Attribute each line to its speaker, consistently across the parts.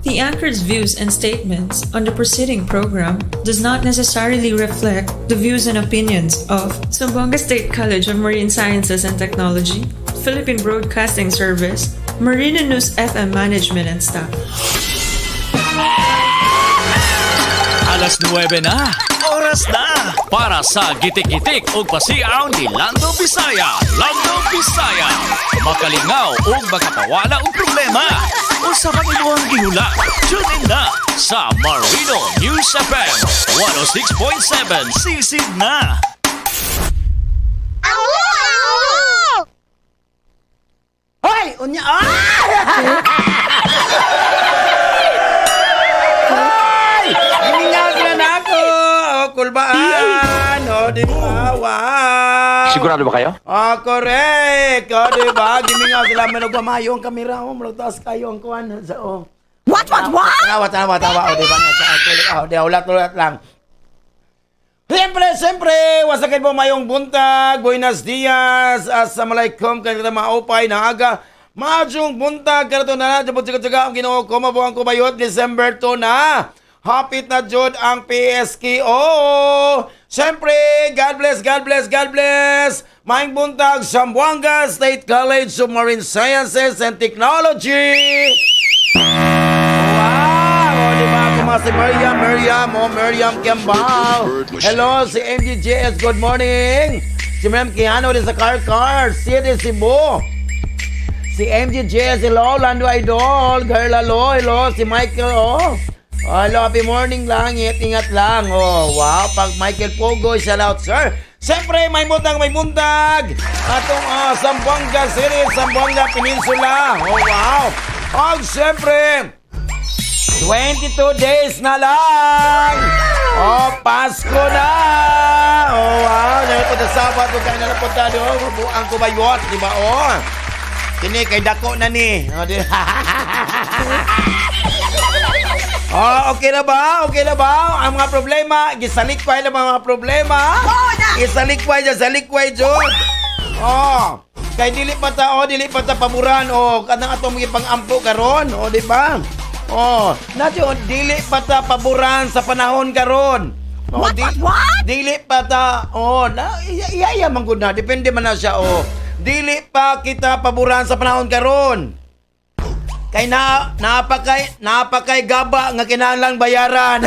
Speaker 1: The anchor's views and statements on the preceding program does not necessarily reflect the views and opinions of Zamboanga State College of Marine Sciences and Technology, Philippine Broadcasting Service, Marina News FM Management and staff.
Speaker 2: Alas 9 na. Oras na para sa gitik-gitik ug pasiaw ni Lando Bisaya. Lando Bisaya. Makalingaw ug makapawala og problema. Unsa man imong gihula? Tune in na sa Marino News FM 106.7. Sisid na.
Speaker 3: Hoy! Unya! Ah! Hoy! Hiningaw sila na ako! O, kulbaan! O, di ba? Wow!
Speaker 4: Sigurado ba kayo?
Speaker 3: Ah, correct! O, di ba? Gimingaw sila. Manog mamayo ang kamera. O, malagtaas kayo ang kuwan. Sa, o.
Speaker 5: What?
Speaker 3: Tawa, tawa, tawa. O, di ba? Nasa, o, di, ulat, ulat lang. Siyempre, siyempre, wasakin po mayong buntag. Buenos dias. Assalamualaikum. Kanita maupay na aga. Madyong buntag. Karato na na. Jabot tsaga ang ginoo ko. Mabuang ko bayot. December 2 na. Hapit na jud ang PSKO. Siyempre, God bless, God bless, God bless. Maayong buntag, Zamboanga State College of Marine Sciences and Technology. Wow! O, di ba? Ako mga si Miriam, Miriam, oh, Miriam Kiambao. Hello, si MGJS, good morning. Si Ma'am Keanu din sa Car Car, City Cebu. Si MGJS, hello, Lando Idol, Girl, hello, hello, si Michael, oh. Oh, hello, happy morning lang, ingat, ingat lang. Oh, wow, pag Michael Pogoy, shout out, sir. Siyempre, may buntag, may buntag. Atong Zamboanga City, Zamboanga Peninsula. Oh, wow. Oh, siyempre, 22 days na lang! Oh, Pasko na! Oh, wow. Nalapot na Sabado, kaya nalapot na doon. Mabuang kubayot, di ba? Oh. Kini, kay dako na ni. Oh, di. Oh, okay na ba? Okay na ba? Ang mga problema, gisalikway na mga problema. Isalikway dyan, salikway dyan. Oh, kay dili pa ta, oh, dili pa ta paboran, oh, kanang atong mga pang-ampo karon, oh, di ba? Oh, nadyo dili pa ta paboran sa panahon karon. Oh,
Speaker 5: What, what, what?
Speaker 3: Dili pa ta, oh, na, iya, iya, iya man gud na, depende man na siya, oh. Dili pa kita paboran sa panahon karon. Kay na napakay napakay gaba nga kinahanglang bayaran.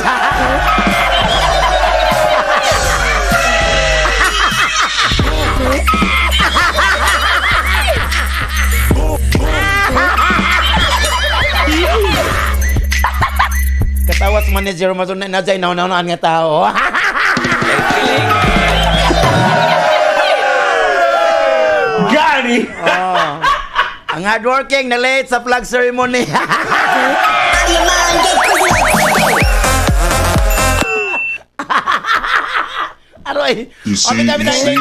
Speaker 3: Katawas manager mo na na na na nga tao.
Speaker 4: Gani!
Speaker 3: Oh. Ang hardworking na late sa flag ceremony. Aroy.
Speaker 6: You see,
Speaker 3: Okay,
Speaker 6: you see.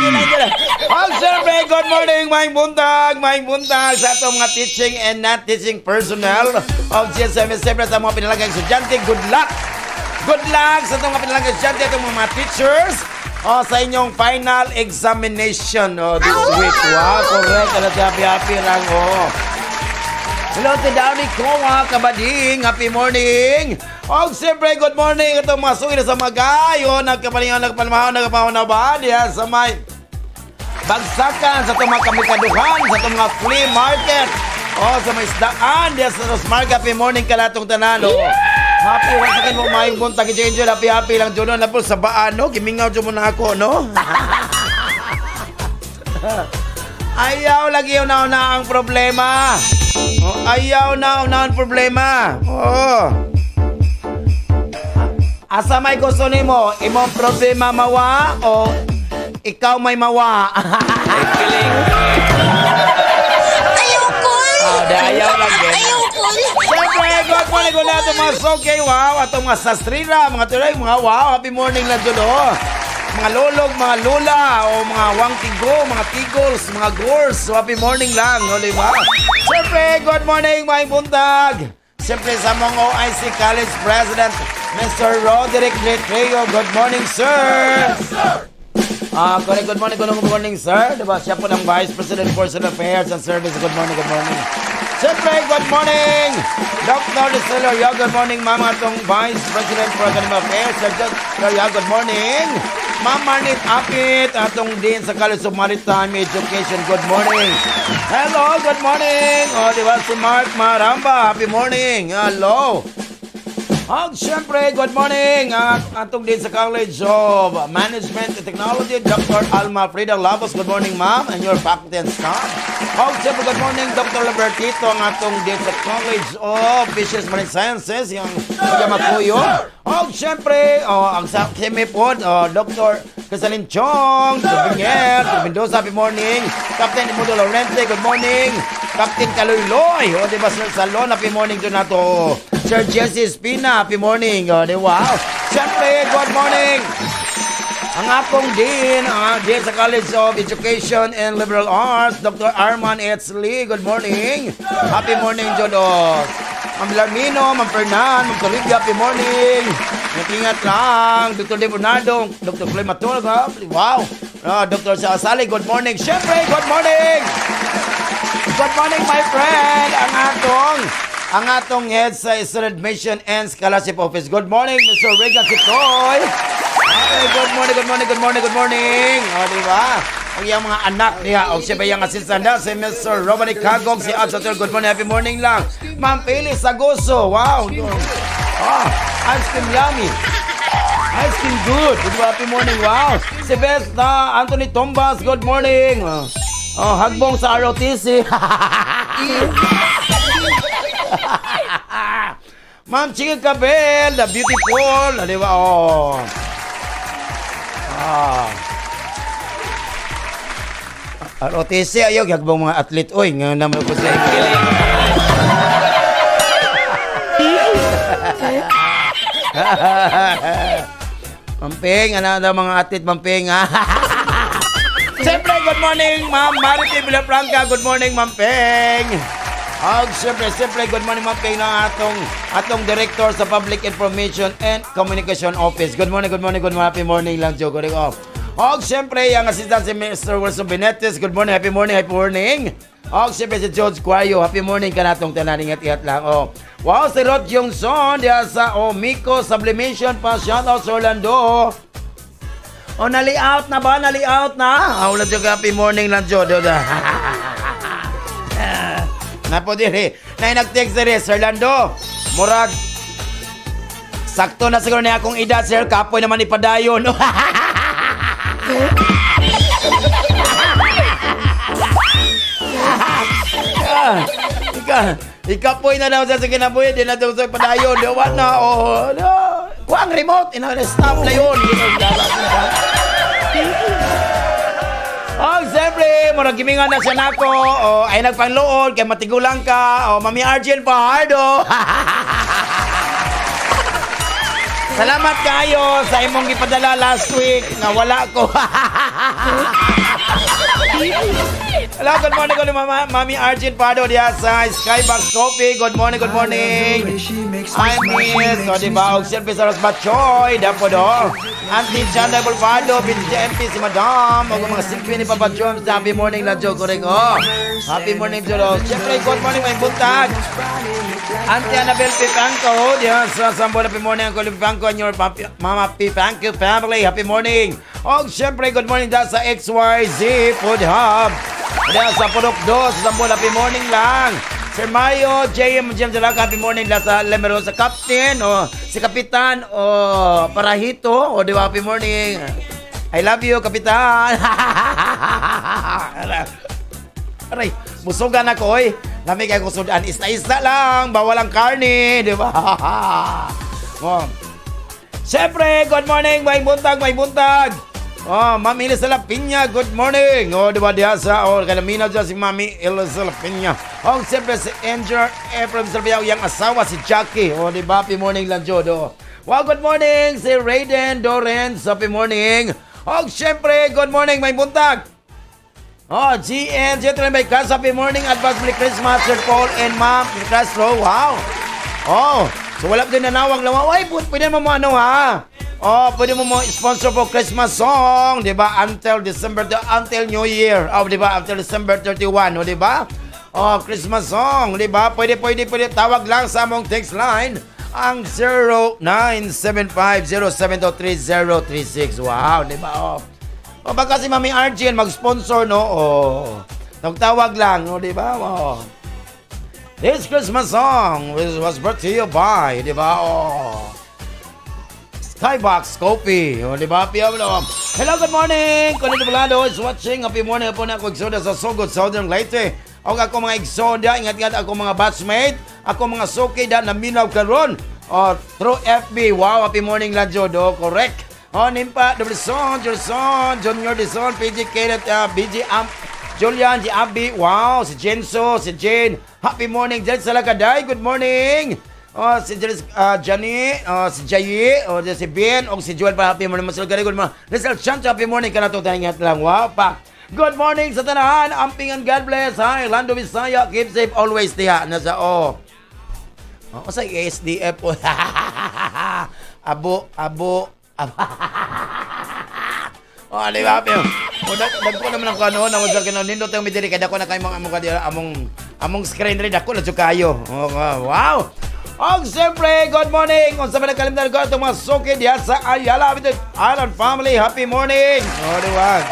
Speaker 3: Oh, siyempre, good morning, maing buntag sa atong mga teaching and not teaching personnel of GSM. Siyempre, sa mga pinalagang estudyante, good luck! Good luck sa atong mga pinalagang estudyante, atong mga teachers, oh, sa inyong final examination, oh, this week. Wow, correct. Alam, happy, happy lang, oh. Hello to Downy Kowa, kabading. Happy morning. Og siyempre, good morning. Ito mga suwi na sa magayo. Nagkapalingan, nagpalmahan, nagpapahon na ba? Diyan sa may bagsakan sa itong mga kamikaduhan, sa itong mga flea market. O, sa may isdaan, diyan sa Rosmark. Happy morning kalatong tanan. O. Happy once again mo maayong buntag. Angel, happy happy lang dyan. No? Napol sa baan, no? Gimingaw dyan mo na ako, no? Ayaw lagi yung nauna ang problema. Oh, ayaw na una ang problema. Oo. Asa may gusto nimo? Imong problema mawa o ikaw may mawa?
Speaker 5: Ayoko!
Speaker 3: Oh, di ayaw lang din.
Speaker 5: Ayoko!
Speaker 3: Siyempre, good morning ko na itong mga sokay, wow, atong mga sastrira, mga tuloy, mga wow, happy morning lang dyan, oh. Mga lolog, mga lola, o mga wangtigo, mga tigols, mga gores, so happy morning lang, no, di ba? Siyempre, good morning, mga buntag. Siyempre, sa mong OIC College President, Mr. Roderick Recreo, good morning, sir. Ah, correct. Good morning, good morning, sir. Diba, siya po ng Vice President for Student Affairs and Service. Good morning, good morning. Siyempre, good morning! Dr. Lucelo, good morning, ma'am, atong Vice President for Academic Affairs. Sir Dr. Good morning. Ma'am Marnit Apit, atong Dean sa College of Maritime Education. Good morning. Hello, good morning. O, di ba si Mark Maramba? Happy morning. Hello. Og syempre, good morning! Ang atong din sa College of Management and Technology, Dr. Alma Frida Labos. Good morning, ma'am, and your faculty and staff. Og syempre, good morning, Dr. Libertito, ang atong din sa College of Business Marine Sciences, yung Makuyo. Og syempre, oh, ang sa Kemi po, oh, Dr. Casalin Chong, Dr. Mendoza, happy morning. Captain Imundo Lorente, good morning. Captain Kaluyloy, o, di ba, Sir Salon, happy morning to nato. Sir Jesse Espina, happy morning. O, di wow. Siyempre, good morning. Ang akong dean, ang dean sa College of Education and Liberal Arts, Dr. Arman H. Lee, good morning. Happy morning, Jodos. Ma'am Larmino, Ma'am Fernan, Ma'am Toribio, happy morning. Ingat lang. Dr. De Bernardo, Dr. Clematul, wow. Dr. Sasali, good morning. Siyempre, good morning. Good morning, my friend. Ang atong head sa Student Admission and Scholarship Office. Good morning, Mr. Regan Sitoy. Ay, good morning, good morning, good morning, good morning. O, di ba? Ang iyang mga anak niya, o siya ba iyang assistant na, si Mr. Romani Kagog, si Absator, good morning, happy morning lang. Ma'am Pili Sagoso, wow. Ah, ice cream yummy. Ice cream good. Di ba? Happy morning, wow. Si Beth na Anthony Tombas, good morning. Oh, hagbong sa ROTC. Ma'am Chika Cabel, the beautiful. Di ba? Oh. Ah. ROTC, ayaw, hagbong mga athlete. Oy, nga naman ko sa Mamping, ano daw mga athlete, Mamping, ha? Siyempre, good morning, Ma'am Marity Villafranca. Good morning, Ma'am Peng. Og siyempre, siyempre, good morning, Ma'am Peng, ng atong Director sa Public Information and Communication Office. Good morning, good morning, good morning. Happy morning lang, Joe. Good morning. Og siyempre, ang assistant si Mr. Wilson Benetes. Good morning, happy morning, happy morning. Og siyempre, si George Cuayo. Happy morning ka natong tanan. Ingat-ingat lang. Oh. Wow, si Rod Johnson diya sa Miko Sublimation pa. Shout out sa Orlando. O, nali-out na ba? Nali-out na? Ah, wala dyan, happy morning lang, Joe. Napo diri. Na nag-text diri, Sir Lando. Murag, sakto na siguro na akong edad, sir. Kapoy naman ipadayon. Ah, ikapoy na daw siya sa kinabuhi. Di na daw sa padayon. Di wa na. Oh, no. Kuha ang remote. Ina, stop na yun. Oh, siyempre, murag gimingan na siya nako. Oh, ay nagpangluod kay matigulang ka. Oh, Mami Arjel Fajardo. Salamat kayo sa imong gipadala last week nga wala ko. Hello, good morning, good morning, Mama, Mami Arjun Pardo diya sa Skybox Coffee. Good morning, good morning. I'm Miss, o diba, og siyempre sa Ros Batchoy, dapo do. Auntie Chanda Bolfado, BJMP si Madam, og mga silbi ni Papa Jones, happy morning lang, Joe Coreng. Oh, happy morning, Joe. Siyempre, good morning, may buntag. Auntie Annabel Pipanco, diya sa Sambo, happy morning, Uncle Pipanco and your papi, Mama Pipanco family, happy morning. Og siyempre, good morning diya sa XYZ Food Hub. Diya sa Purok 2, sa Sambo, happy morning lang. Sir Mario, JM, James Jalaga, happy morning lang sa Lemero, sa Captain, o si Kapitan, o Parahito, o di ba, happy morning. I love you, Kapitan. Aray, busugan ako, oy. Lami kay kusudan, isda-isda lang, bawal ang karne, di ba? Oh. Siyempre, good morning, may buntag, may buntag. Oh, Mami Elisa La Piña, good morning. Oh, di ba diha sa, oh, kalaminaw dyan si Mami Elisa La Piña. Oh, siyempre si Angel Ephraim Salviao, yung asawa si Jackie. Oh, di ba, happy morning lang, Jodo. Wow, good morning, si Raiden Dorens, happy morning. Oh, siyempre, good morning, may buntag. Oh, GN, gentlemen, may class, happy morning, advance Merry Christmas, Sir Paul and Ma'am Castro. Wow. Oh, so wala pa din nanawag lang. Ay, pwede mo mo ano ha? Oh, pwede mo mo sponsor for Christmas song, di ba? Until December, until New Year. Oh, di ba? Until December 31, oh, di ba? Oh, Christmas song, di ba? Pwede, pwede, pwede. Tawag lang sa among text line ang 0975-0723036. Wow, di ba? Oh. O baka si Mami Arjun mag-sponsor, no? Oh. Tawag lang, no, di ba? Oh. This Christmas song was brought to you by, di ba? Oh. Skybox Coffee. O, di ba? Piyaw na. Hello, good morning! Kunin Bolado is watching. Happy morning po na ako igsoda sa Sugod, Southern Leyte. O ako mga igsoda, ingat-ingat ako mga batchmate, ako mga suki da naminaw karon. O, through FB. Wow, happy morning lang, Jodo. Correct. O, Nimpa, Dubson, Jolson, Junior Dison, PG Kenneth, BG Amp, Julian, si Abby, wow, si Jenso, si Jane. Happy morning dyan sa Lakaday. Good morning. Oh, si Jeris, Johnny, oh, si Jayi, oh, si Ben, o si Joel pa, happy morning. Masal Good morning. Rizal Chancho, happy morning. Kanato, ingat lang. Wow, pa. Good morning sa tanahan. Amping and God bless. Hi, Lando Visaya. Keep safe always diha. Nasa, oh. Oh, sa SDF po. Abo, abo, abo. Oh, di ba? Pero, o, dagko naman ang kano, na sa kano, nindot yung midiri, kaya dako na kayo mga among kadira, among screen rin, dako na jud kayo. Oh, wow! Og siyempre, good morning! Kung sa mga nakalimtan ko, itong mga suki diya sa Ayala Island Family, happy morning! Oh, di ba?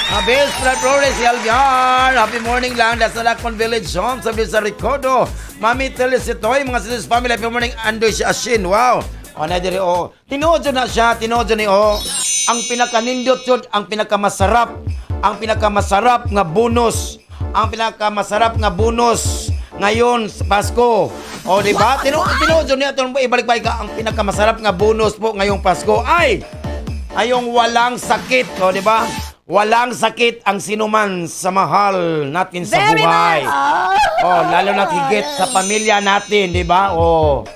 Speaker 3: Abis Fred Flores, Alviar. Happy morning lang. Nasa Lacon Village Home sa Bisa Ricodo. Mami Telecitoy, mga sinis family. Happy morning, Andoy si Ashin. Wow. O na diri o. Tinuod jud na siya, tinuod jud ni o. Ang pinakanindot jud, ang pinakamasarap nga bonus, ang pinakamasarap nga bonus ngayon sa Pasko. O di ba? Tinuod jud niya itong ibalik-balik ka ang pinakamasarap nga bonus po ngayong Pasko ay ayong walang sakit, o di ba? Walang sakit ang sinuman sa mahal natin sa
Speaker 5: Very
Speaker 3: buhay.
Speaker 5: nice.
Speaker 3: Oh, lalo na higit sa pamilya natin, di ba? Oh.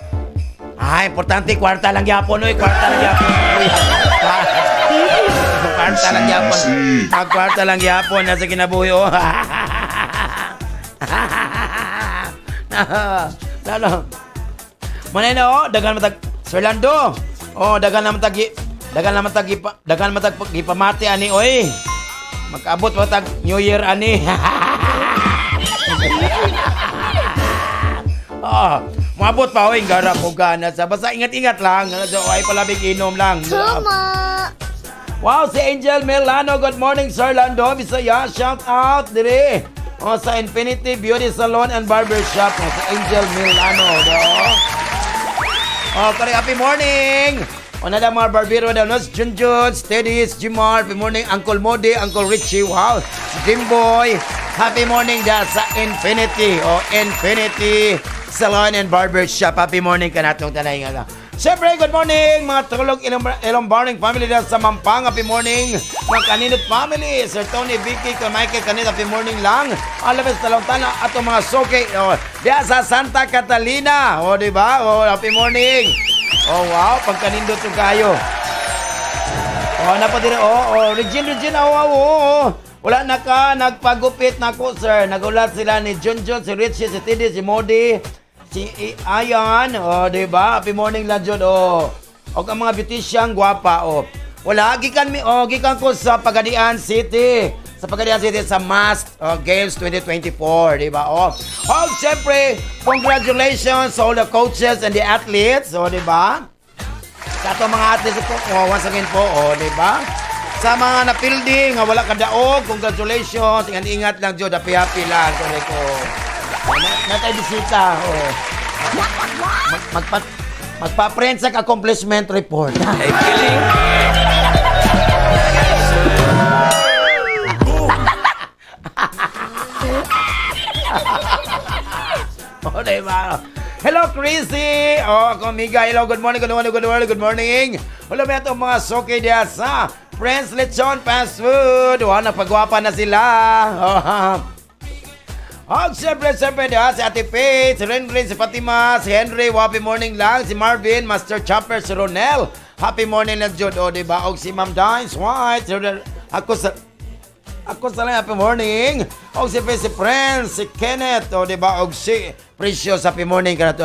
Speaker 3: Ah, importante kwarta lang gyapon, oy, kwarta lang gyapon. Uy. Kwarta lang gyapon. Ang kwarta lang gyapon nasa kinabuhi, oh. Lalo. Manay na oh, daghan matag Sir Lando. Oh, daghan matag gipamati ani oy. Magkaabot pa tag New Year ani. Oh, moabot pa oy gara ko gana sa basta ingat-ingat lang. So, ay palabig inom lang.
Speaker 5: Tama.
Speaker 3: Wow, si Angel Milano. Good morning, Sir Lando. Bisaya, shout out dire. Oh, sa Infinity Beauty Salon and Barber Shop. Oh, sa Angel Milano. Do. Oh, kare, happy morning. O na mga barbero daw, no? Si Junjun, Steady, si Jimar, happy morning, Uncle Modi, Uncle Richie, wow, si Jimboy, happy morning da sa Infinity, o Infinity Salon and Barber Shop. Happy morning ka natong tanay nga. Siyempre, good morning, mga tulog ilong Barning family da sa Mampang, happy morning, mga Kaninot family, Sir Tony, Vicky, kay Michael Kanit, happy morning lang. Alabes talong tana ato mga suki, o, diya sa Santa Catalina, o, di ba? O, happy morning. Oh, wow, pagkanindot yung kayo. Oh, napadiri, oh, Regine, Regine, oh, oh. Wala na ka, nagpagupit na ko, sir. Nagulat sila ni Junjun, si Richie, si Teddy, si Modi, si Ayan, oh, di ba? Happy morning lang, Jun, oh. Og ang mga beautician, gwapa, oh. Wala, gikan mi, oh, gikan ko sa Pagadian City. Sa Pagadian City sa Mask Games 2024, di ba? Oh. Oh, siyempre, congratulations sa all the coaches and the athletes, oh, di ba? Sa ato mga athletes po, oh, once again po, oh, di ba? Sa mga napildi nga wala kadaog, congratulations. Ingat-ingat lang, Jod. Happy-happy lang. Correct, oh. Natay bisita, oh. Magpa-print sa accomplishment report.
Speaker 2: Ay, kiling.
Speaker 3: Oh, di ba? Hello, Chrissy! Oh, ako, amiga. Hello, good morning, good morning, good morning, good morning. Wala ba itong mga suki diya sa Prince Lechon Fast Food? Wow, nagpagwapa na sila. Oh, oh, siyempre, siyempre, di ba? Si Ate Faith, si Renren, si Fatima, si Henry, happy morning lang, si Marvin, Master Chopper, si Ronel. Happy morning lang, Jud. Oh, di ba? Og si Ma'am Dines White, si Ronel, ako sa lang, happy morning. Og si si Prince, si Kenneth, o di ba? Og si Precious, happy morning ka na to.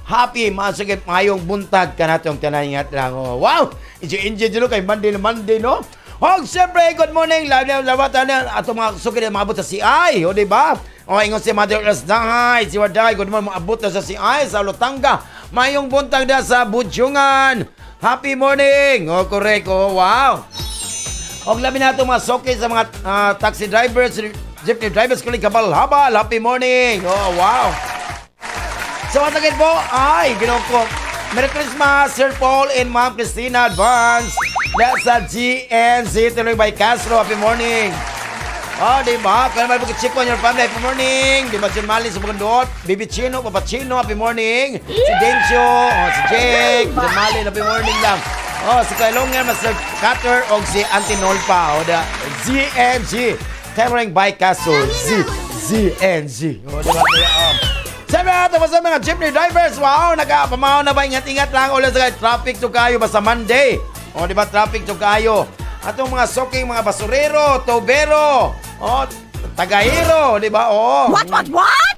Speaker 3: Happy, masugit, mayong buntag ka na itong tanan lang. Oh, wow! Enjoy, enjoy, kay Monday na Monday, no? Hog, siyempre, good morning. Love na love na ato mga suki na maabot sa CI, o di ba? O ingon si Mother Earth Dahay, si Waday, good morning, maabot na sa CI sa Lutanga. Mayong buntag na sa Budyungan. Happy morning. O correct. Oh, wow. Og labi na itong mga suki sa mga taxi drivers, jeepney drivers, kuling kabal-habal. Happy morning. Oh, wow. So once again po, ay, ginoo ko. Merry Christmas, Sir Paul and Ma'am Christina Advance. That's sa GNC Tuloy by Castro. Happy morning. Oh, di ba? Kaya may check on your family. Happy morning. Di ba, John Mali sa Bugandot? Bibi Chino, Papa Chino, happy morning. Si Dencio, oh, si Jake, John Mali, happy morning lang. Oh, si Kailongan, Master Cutter, o si Auntie Nolpa. O, da, ZNG. Tailoring by Castro. Z, ZNG. Oh, di ba? Oh. Siyempre, tapos sa mga jeepney drivers, wow, nagpamaw na ba? Ingat-ingat lang ulit sa traffic to kayo basta Monday. O, di ba, traffic to kayo. Atong mga soking mga basurero, tobero, o, tagahiro, di ba? Oo.
Speaker 5: What?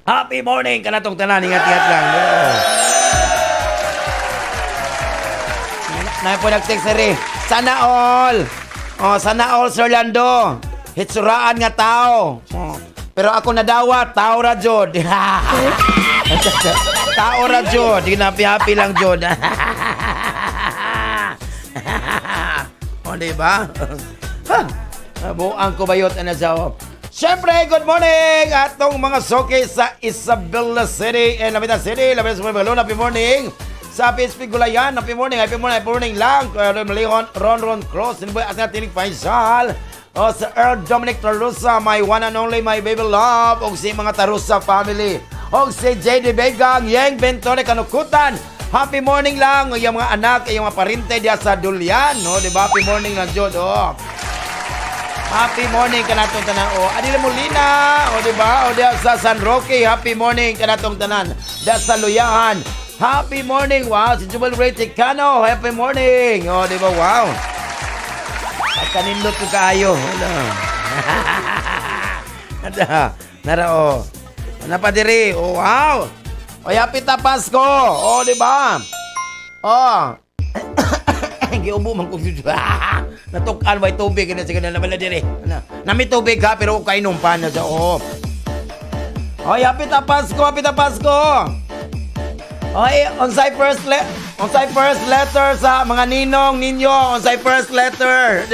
Speaker 3: Happy morning kanatong tanan, ingat-ingat lang. Oo. Na po nag-text na. Sana all. Oh, sana all, Sir Lando. Hitsuraan nga tao. Oh. Pero ako nadawat, tao ra jud. Tao ra jud. Di na happy lang jud. O, di ba? Ha? Buang ko bayot ana sa. Siyempre, good morning atong mga soke sa Isabela City and La Mitad City, La Mitad City, happy morning. Sa PSP Gulayan, happy morning, happy morning, happy morning lang. Kuya Ron Malihon, Ron Ron Cross, Sino ba at Tinig Faisal. O sa Earl Dominic Tarusa, my one and only, my baby love. O si mga Tarusa family. O si JD Begang, Yeng Bentone Kanukutan. Happy morning lang, iyong mga anak, iyong mga parente diya sa Dulian. No, di ba? Happy morning lang, jud. Oh. Happy morning kanatong tanan. O, Adila Molina, o di ba? O diya sa San Roque, happy morning kanatong tanan. Diya sa Luyahan. Happy morning. Wow, si Jubal Ray Ticano, happy morning. O, di ba? Wow. Pagkanindot ko kaayo. Wala. Ada, nara o. Napadiri. Oh, wow. O, happy ta Pasko. O, di ba? O. Giubo man ko. Natukan way tubig na sige na naman diri. Ano? Nami tubig ha pero kainom pa na sa oo. Oy, happy ta Pasko, happy ta Pasko. Oy, unsay first letter sa mga ninong ninyo, unsay first letter.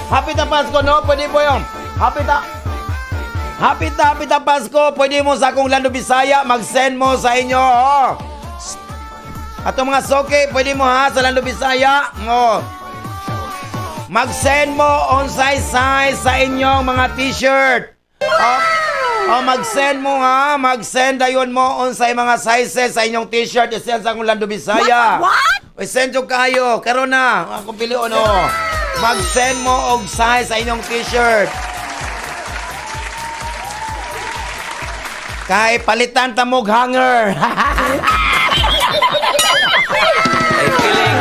Speaker 3: Happy ta Pasko no, pwede po yung happy ta Pasko, pwede mo sa akong Lando Bisaya mag-send mo sa inyo. Oh. Atong mga soke, pwede mo ha sa Lando Bisaya. Oh. Mag-send mo on size size sa inyong mga t-shirt. Oh, oh mag-send mo ha, mag-send dayon mo on sa mga sizes sa inyong t-shirt. I-send sa akong Lando Bisaya.
Speaker 5: What?
Speaker 3: I-send yung kayo. Karon na, akong pilion oh. Mag-send mo og size sa inyong t-shirt. Kay palitan ta mog hanger.
Speaker 2: Ay, feeling.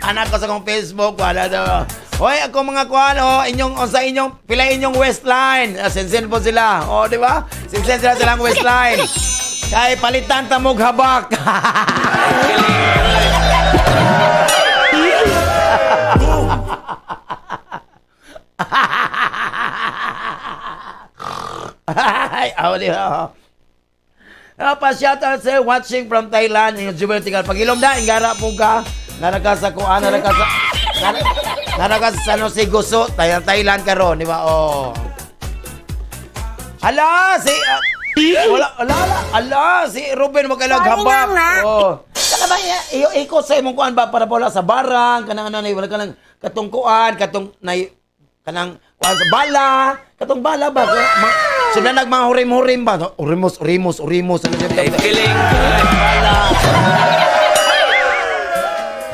Speaker 3: Anak ko sa kong Facebook, wala daw. Hoy, ako mga kuan, oh, inyong oh, sa inyong pila inyong waistline. Ah, Sensen po sila. Oh, di ba? Sensen sila silang waistline. Kay palitan ta mog habak. Ay, aw, di ba? Ah, pa shout out sir watching from Thailand. Yung Jubel Tingal. Pagilom na, ingara po ka. Naraka sa kuan, naraka sa San Jose Guso, Thailand, Thailand karon, di ba? Oh. Hala, si wala, wala, wala. Ala, si Ruben magkailang
Speaker 5: Sorry
Speaker 3: habak.
Speaker 5: nga nga.
Speaker 3: Oh. Kana ba iyo iko sa imong kuan ba para wala sa barang kanang ano wala kanang katong kuan katong nay kanang kuan sa bala katong bala ba ma, sila nag mga hurim-hurim ba urimos urimos urimos ano siya
Speaker 2: Ay, feeling.
Speaker 3: Bala.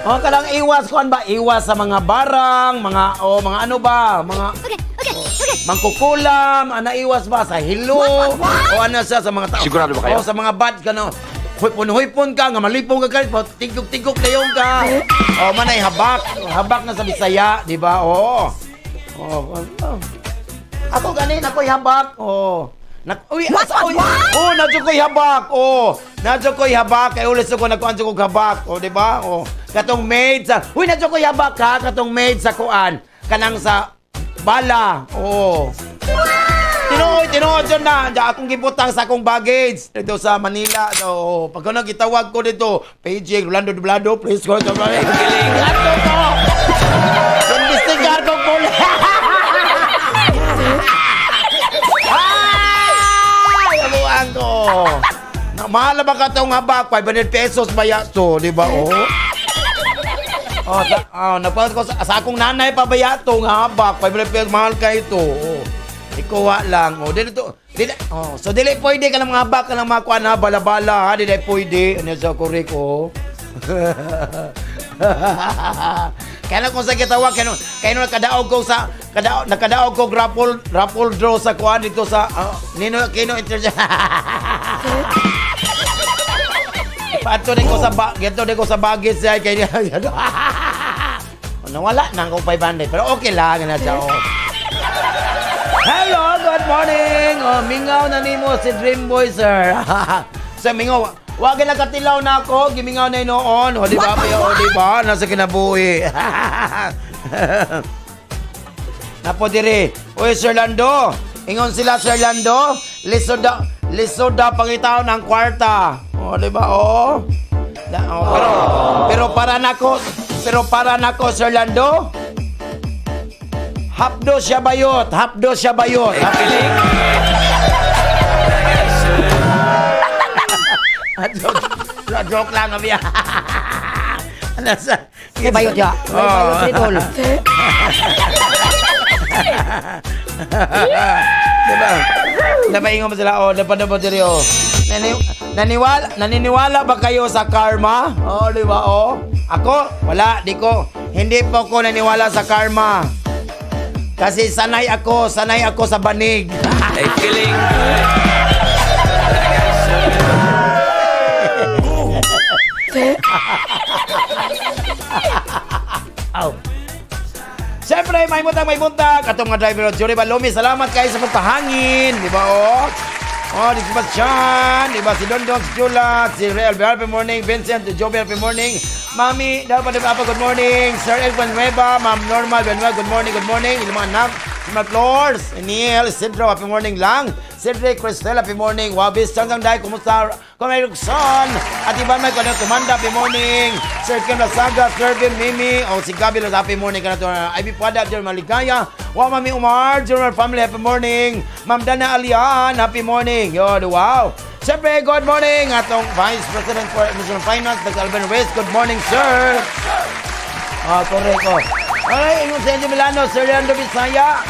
Speaker 3: Oh, kanang iwas kuan ba iwas sa mga barang mga oh mga ano ba mga
Speaker 5: Okay.
Speaker 3: mangkukulam, ana iwas ba sa hilo? O ano siya sa mga tao?
Speaker 4: Sigurado ba kayo?
Speaker 3: O sa mga bad ka no. Huipon-huipon ka, nga malipong ka kalit, tigok-tigok na yung ka. O manay habak, habak na sa Bisaya, di ba? Oo. Oh. Oh. Ako ganin, ako'y habak. Oo. Nak uy,
Speaker 5: What,
Speaker 3: asa,
Speaker 5: what,
Speaker 3: uy,
Speaker 5: what?
Speaker 3: Oh, naa jud ko'y habak. Oh, naa jud ko'y habak. Kay ulis ko nagkuan jud kog habak. Oh, di ba? Oh, katong made sa... Uy, naa jud ko'y habak ha, katong made sa kuan. Kanang sa bala. Oh. Tinuod, tinuod yun na. Diyan akong gibutang sa akong baggage dito sa Manila. So, pag ano, gitawag ko dito, paging Rolando Dublado, please go to Kiling. Ato ko! Imbestigar ko po. Ay! Amuan ko. Na, mahal na ba ka itong habak? 500 pesos ba ya to? Di ba? Oh. Oh, sa, oh, nagpakas ko sa akong nanay pa ba yato nga habak? 500 pesos, mahal ka ito. Oh. Ikuha lang. Oh, dili to. Dili, oh, so dili pwede ka ng mga habak ka ng mga kuan ha, bala-bala ha, dili pwede. Ano sa kurik oh. Kaya na kung sa gitawag, kaya nung nakadaog ko sa, kadaog, nakadaog ko raffle, raffle draw sa kuan dito sa, Nino, Kino Inter... Pato din ko sa ba, geto din ko sa baggage siya kay nawala na akong 500 pero okay lang na siya. Oh. Hello, good morning. Oh, mingaw na nimo si Dream Boy, sir. Sa mingaw, wag na katilaw na ako, gimingaw na noon. O di ba? O di ba? Nasa kinabuhi. Napo dire. Uy, Sir Lando. Ingon sila, Sir Lando. Lisod da, lisod da pangitaon ang kwarta. O, di ba? O. Da, o, pero para nako, pero para nako, Sir Lando. Hapdo siya bayot, hapdo siya bayot. Ah, joke, joke lang kami. Ano sa?
Speaker 5: May bayot ya. May bayot si Tol.
Speaker 3: Diba? Diba ingon mo sila, oh, diba diba diri, oh. Naniniwala ba kayo sa karma? Oh, di ba, oh? Ako, wala, di ko. Hindi po ako naniwala sa karma. Kasi sanay ako sa banig.
Speaker 2: Ay, feeling good.
Speaker 3: Aw. Siyempre, may buntag, may buntag. Atong mga driver, Jury Balomi, salamat kayo sa pagpahangin. Di ba, oh? Oh, di ba Sean? Di ba si Dondon, si Jula, si Real, happy morning, Vincent, Joby, happy morning. Mami, dapat di ba, good morning. Sir Elvin Nueva, Ma'am Norma Villanueva, good morning, good morning. Ilang mga anak, si Ma'am Flores, Neil, Sidro, happy morning lang. Cedric, Cristel, happy morning. Wabis, Changjang Dai, kumusta? Kumay Roxanne, at Ivan Mike, ano, Tumanda, happy morning. Sir Kim Lasaga, Sir Vin Mimi, o si Gabi Los, happy morning ka na to. Ivy Puada, Jeremy Maligaya, Wow, Mami Umar, Jeremy Family, happy morning. Ma'am Dana Alian, happy morning. Yun, wow. Siyempre, good morning atong Vice President for National Finance, Dr. Alvin Ruiz. Good morning, sir. Ah, correct. Oh. Ay, ingon sa Andy Milano, Sir Leandro Bisaya.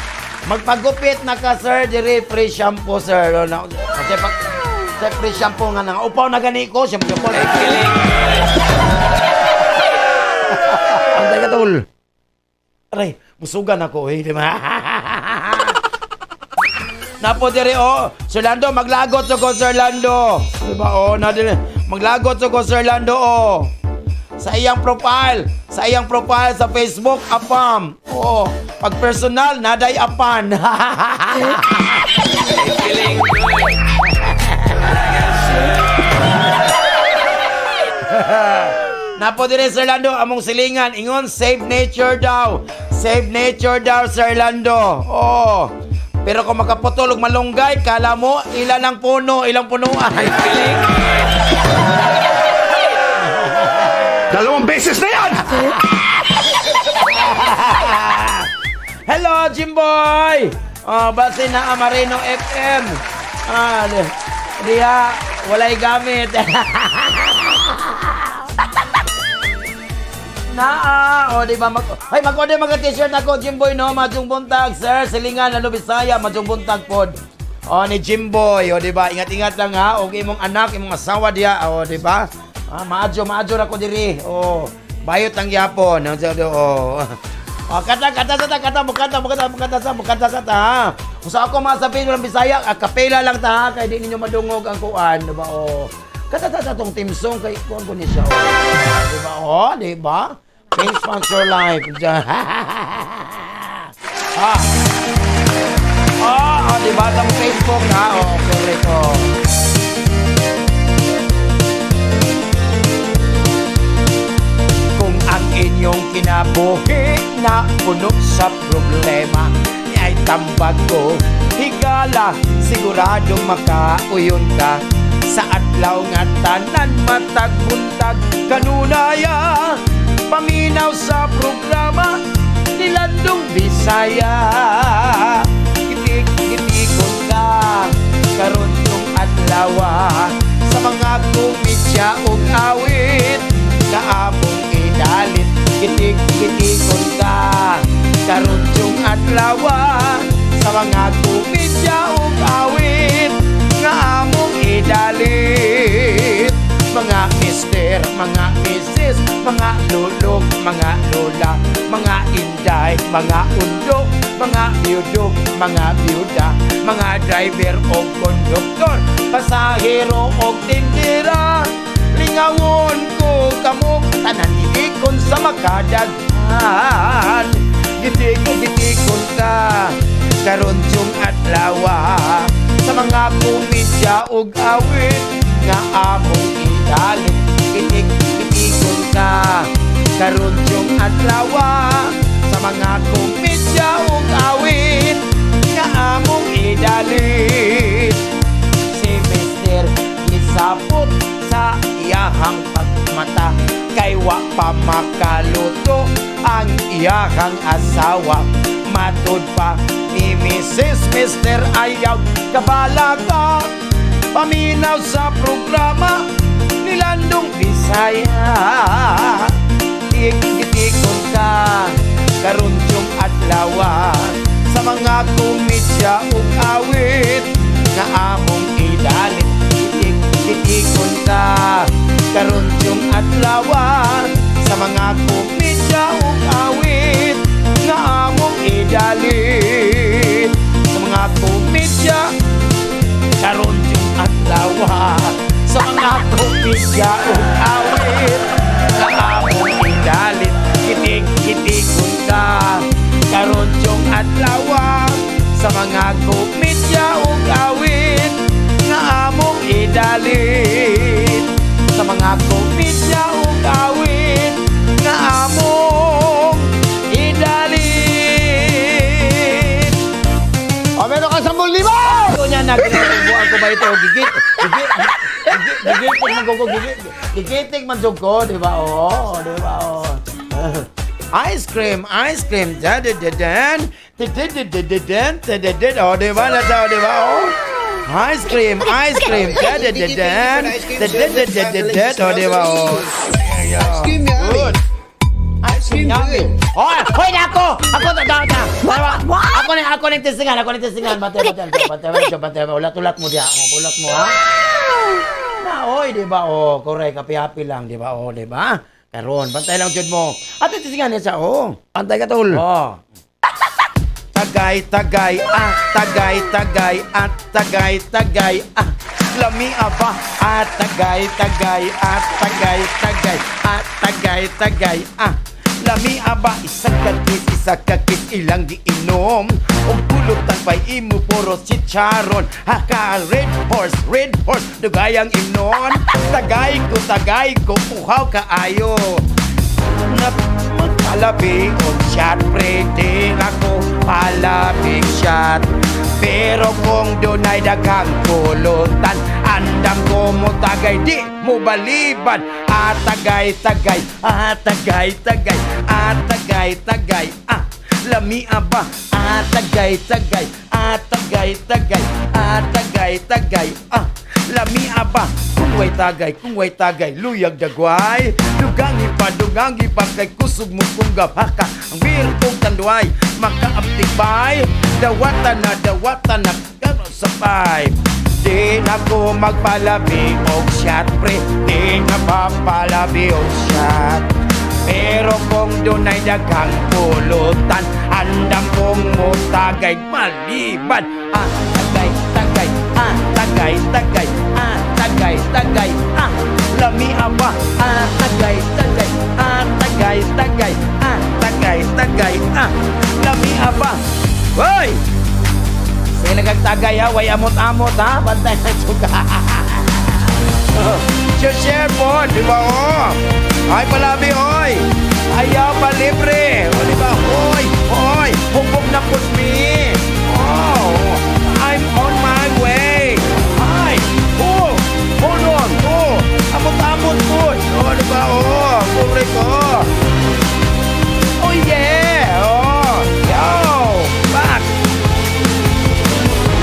Speaker 3: Magpagupit na ka, sir. Dire, free shampoo, sir. O, na, kasi pag, sa free shampoo nga nang upaw na gani ko, shampoo.
Speaker 2: Feeling
Speaker 3: Ang taga tol. Aray, musugan ako eh, di ba? Napo dire oh, Sir Lando maglagot sa ko Sir Lando. Di ba oh, na dire maglagot sa ko Sir Lando oh. Sa iyang profile sa Facebook apam. Oh, pag personal naday apan.
Speaker 2: feeling good.
Speaker 3: Napo dire Sir Lando among silingan ingon save nature daw. Save nature daw Sir Lando. Oh. Pero kung makaputol og malunggay, kala mo ilan ang puno, ilang punuan.
Speaker 2: Feeling good.
Speaker 4: 2 beses na yan!
Speaker 3: Hello, Jimboy! Oh, base na Amarino FM. Ah, diha, walay gamit. Naa, o di ba mag Ay, mag-order mga t-shirt ako, Jimboy no, majung buntag, sir, silingan ano Bisaya, majung buntag pod. O ni Jimboy, o di ba? Ingat-ingat lang ha, og imong anak, imong asawa diha, o di ba? Ah, maadyo, maadyo ra ko diri. O, bayot ang gyapon. O, o. O, kanta, kanta sa ta, kanta, mukanta, mukanta, mukanta sa, mukanta sa ta, ha. Kung sa ako mga sabihin, walang Bisaya, a kapela lang ta, ha, kay di ninyo madungog ang kuan, di ba? O, kanta ta sa tong team song, kay kuan ko ni siya, o. Di ba? O, di ba? King Sponsor Life. Ah. Oh, oh, di ba? Sa Facebook, ha? O, okay. Kinabuhi na puno sa problema. Ay tambag ko, higala, siguradong makauyon ka. Sa adlaw nga tanan matag buntag kanunaya, paminaw sa programa ni Landong Bisaya. Gitik-gitikon ka karon tong adlawa sa mga komedya ug awit na among idalit. Gitik-gitikon ka karon tong adlawa sa mga komedya ug awit nga among idalit. Mga mister, mga misis, mga lulok, mga lola, mga inday, mga undo, mga biyudo, mga biyuda, mga driver o konduktor, pasahero o tindera. Lingawon ko kamo, tanan iikon sa makadaghan. Gitik-gitikon ka karon yung adlawa sa mga komedya ug awit nga among idalit. Gitik-gitikon ka karon yung adlawa sa mga komedya ug awit nga among idalit. Si Mr. gisapot sa iyahang pagmata kay wa pa makaluto ang iyahang asawa. Matud pa ni Mrs. Mr. ayaw kabala ka, paminaw sa programa ni Landong Bisaya. Tik-gitikon ka karon yung adlawa sa mga komedya ug awit nga among idalit. Gitik-gitikon ka karon yung adlawa sa mga komedya ug awit nga among idalit. Sa mga komedya karon yung adlawa sa mga komedya ug awit nga among idalit. Gitik-gitikon ka karon yung adlawa sa mga komedya ug awit nga among idalit. Sa mga komedya ug awit nga among idalit.
Speaker 4: O, meron ka 10,000!
Speaker 3: Ito niya na ginagawa ko ba ito? Gigit, gigit, gigit, gigiting man ko, gigit, gigiting man jud ko, di ba? Oo, di ba? Oo. Ice cream, ice cream, da da da dan, da da da da da dan, da da da, oh, di ba? Nasa, di ba? Oh. Ice cream, ice cream, da da da dan, da da da da da da, oh, di ba? Oh.
Speaker 6: Ice cream yummy.
Speaker 3: Good.
Speaker 6: Ice cream
Speaker 3: Yummy.
Speaker 6: good.
Speaker 3: Hoy, hoy na ako. Ako da da da.
Speaker 5: What? What?
Speaker 3: Ako ni testingan, ako ni testingan. Bate, bate, bate, bate, bate, ulat-ulat mo diya. Oh, ulat mo ha. Na, oy, di ba? Oh, correct, happy-happy lang, di ba? Oh, di ba? Karon, bantay lang jud mo. Ate testingan niya siya. Oh.
Speaker 5: Pantay ka, tol.
Speaker 3: Oh. Tagay, tagay, ah, tagay, tagay, ah, tagay, tagay, ah. Lami aba, ah, tagay, tagay, ah, tagay, tagay, ah, tagay, tagay, ah. Lami aba, isa ka kiss, ilang giinom. Og pulutan pa'y imo puro chicharon. Haka, red horse, dugayang imnon. Tagay ko, uhaw kaayo. Na magpalabi o shot, pretty ako palabig shot. Pero kung dunay daghang pulutan, andam ko mo tagay, di mo baliban. Ah, tagay, tagay, ah, tagay, tagay, ah, tagay, tagay, ah, lami aba, ah, tagay, tagay, ah, tagay, tagay, ah, tagay, tagay, ah, lami aba. Kung way tagay, kung way tagay, luyag dagway. Dugangi pa, dugangi pa, kay kusog mo kung gabaka. Ang birtong tanduay, makaabtik bay. Dawatan na, karon sapay. Di na ko magpalabi og shot, pre. Di na papalabi og shot. Pero kung dunay daghang pulutan, andam kong mutagay maliban. Ah, tagay, tagay, ah, tagay, tagay, ah, tagay, tagay, ah, lami aba, ah, tagay, tagay, ah, tagay, tagay, ah, tagay, tagay, ah, lami aba. Hoy! Sige nagtagay ha, way amot-amot ha, bantay na suga. Share po, di ba oh? Ay, palabi, oy! Ayaw pa libre. O, di ba? Hoy, hoy, hubog na pud mi. Oh, I'm on my way. Hi, oh, hold on, oh, amot-amot po. Oh, di ba? Oh, pobre ko. Oh, yeah. Oh, yo, back.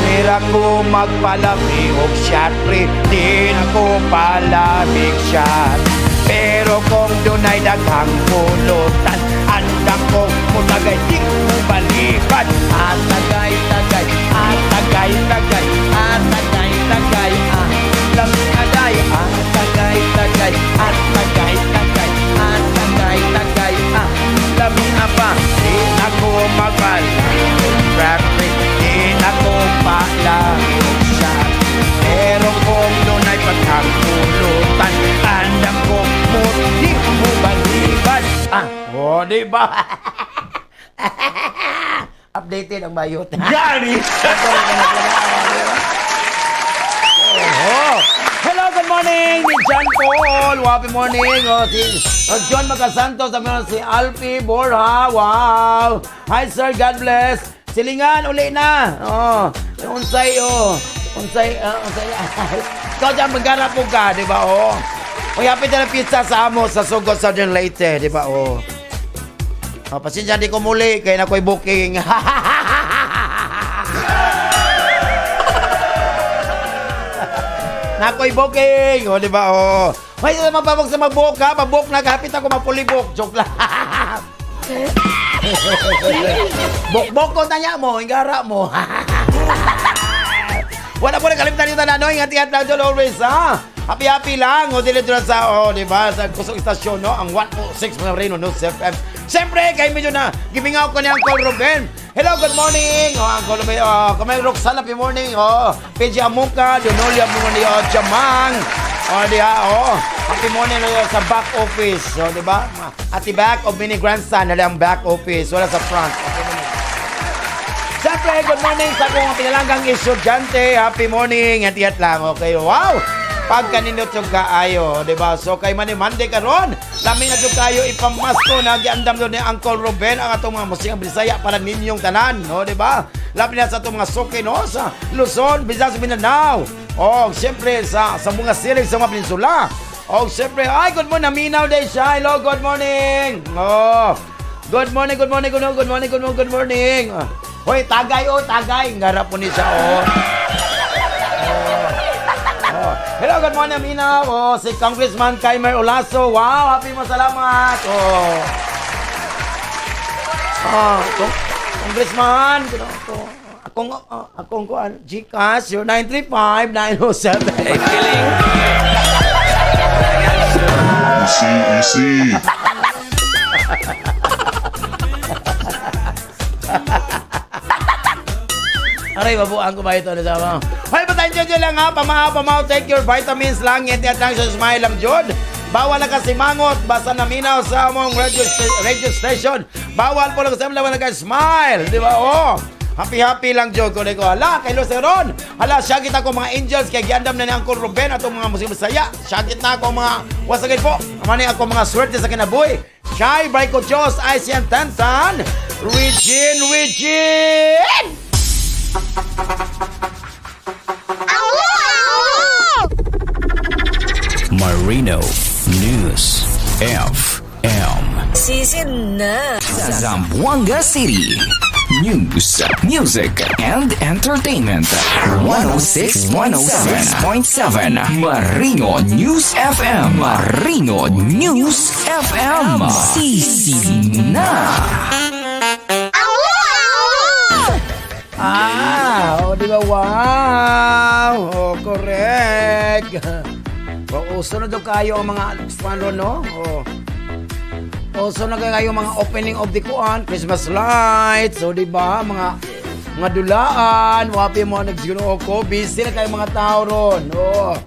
Speaker 3: Mira ko magpalami og shot, pre. Di na ko palamig shot. Pero kung dunay daghang pulutan, andam ko mutagay, di ko balikan. Atagay, tagay, atagay, tagay, atagay, tagay, ah, lami aday, atagay, tagay, atagay, tagay, atagay, tagay, ah, lami apa. Di na ko magpalami, pre. Di na ko palamig shot. Pero kung dunay pagkakulutan, andam ko mo, di mo balikan. Ah, oh, di ba? Updated ang bayot.
Speaker 4: Gary!
Speaker 3: Oh. Hello, good morning ni John Paul. Happy morning. Oh, si oh, John Magasantos, sabi mo, si Alfie Borja. Wow. Hi sir, God bless. Silingan uli na. Oh, unsay oh. Unsay unsay. Ikaw dyan maghanap po ka, di ba? Oh. Uy, happy na pizza sa amo sa Sugod Southern Leyte, di ba? Oh. Oh, pasensya di ko muli kay na ko'y booking. Nakoy booking. O, di ba? O. May sa mababog sa mabook, ha? Mabook na. Kapit ako mapulibok. Joke lang. Bok-bok ko tanya mo. Ingara mo. Wala po nakalimtan yung tanan, no? Ingat-ingat lang dyan always, ha? Happy-happy lang. O, dili doon sa, o, di ba? Sa Kusog Istasyon, no? Ang 106 mga Reno News FM. Siyempre, kay medyo na, gimingaw ko ni Uncle Ruben. Hello, good morning. O, Uncle Ruben, o, kamay Roxanne, happy morning. O, PG Amuka, Donolia, morning, o, Jamang. O, di ha, o. Happy morning o, sa back office. O, di ba? At the back of mini grandson, nila ang back office. Wala sa front. Okay, naman. Siyempre, good morning sa akong pinalanggang estudyante. Happy morning. At iyat lang, okay? Wow! Pagkanindot yung kaayo, di ba? So, kay Monday, Monday karon, lami na jud kayo ipamasko na giandam doon ni Uncle Ruben ang atong mga musikang Bisaya para ninyong tanan, no, di ba? Labi na sa atong mga suki, no, sa Luzon, Visayas, Mindanao. O, siyempre, sa mga silig sa mga peninsula. O, siyempre, ay, good morning, naminaw day siya. Hello, good morning. Oh, good morning, good morning, good morning, good morning, good morning, good morning. Ah, hoy, tagay, oh, tagay. Ngarap po ni siya, oh. Oh. Hello, good morning, Amina. Oh, si Congressman Kaimer Olaso. Wow, happy mo, salamat. Oh. Oh, Congressman, ko akong oh, akong kuan GCash 0935 907.
Speaker 2: Kiling.
Speaker 7: Easy, easy.
Speaker 3: Aray, babuang ko ba ito? Ano sama? Hoy, batayin dyan lang ha. Pamahaw, pamahaw. Take your vitamins lang. Ngiti at lang sa smile lang, Jod. Bawal na kasi mangot. Basta naminaw sa among radio station. Bawal po lang sa among ka smile. Di ba? Oh. Happy-happy lang, Jod. Kunin ko. Hala, kay Luceron. Hala, syagit ako mga angels. Kay giandam na ni Uncle Ruben at ang mga musik masaya. Syagit na ako mga wasagin po. Amani ako mga swerte sa kinabuhi. Shy, Braiko Diyos, ICM Tantan, Regine, Regine!
Speaker 8: Marino News FM.
Speaker 1: Season na!
Speaker 8: Zamboanga City. News, music, and entertainment. 106 106.7 Marino News FM. Marino News FM. Sisi na.
Speaker 3: Ah, oh, di ba? Wow! Oh, correct. Oh, uso na daw kayo ang mga ano, no? Oh. Uso na kayo mga opening of the kuan, Christmas lights, so di ba? Mga dulaan, wapi mo nagsiguro ko, busy na kayo mga tao ron. Oh.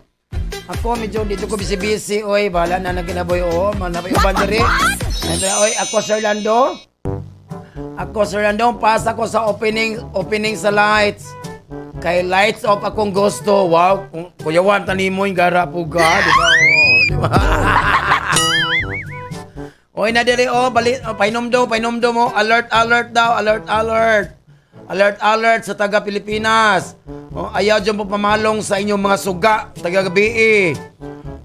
Speaker 3: Ako medyo dito ko busy-busy, oy, bahala na naginaboy, oh, manapay uban diri. Oy, ako Sir Lando. Ako Sir Lando, pasa ko sa opening opening sa lights. Kay lights off akong gusto. Wow, kung kuyawan tani mo yung gara po ga, di ba? Oh, di ba? Oy na diri oh, bali oh, painomdom, painomdom mo. Alert, alert daw, alert, alert. Alert, alert sa taga Pilipinas. Oh, ayaw dyan po pamalong sa inyong mga suga, taga gabi.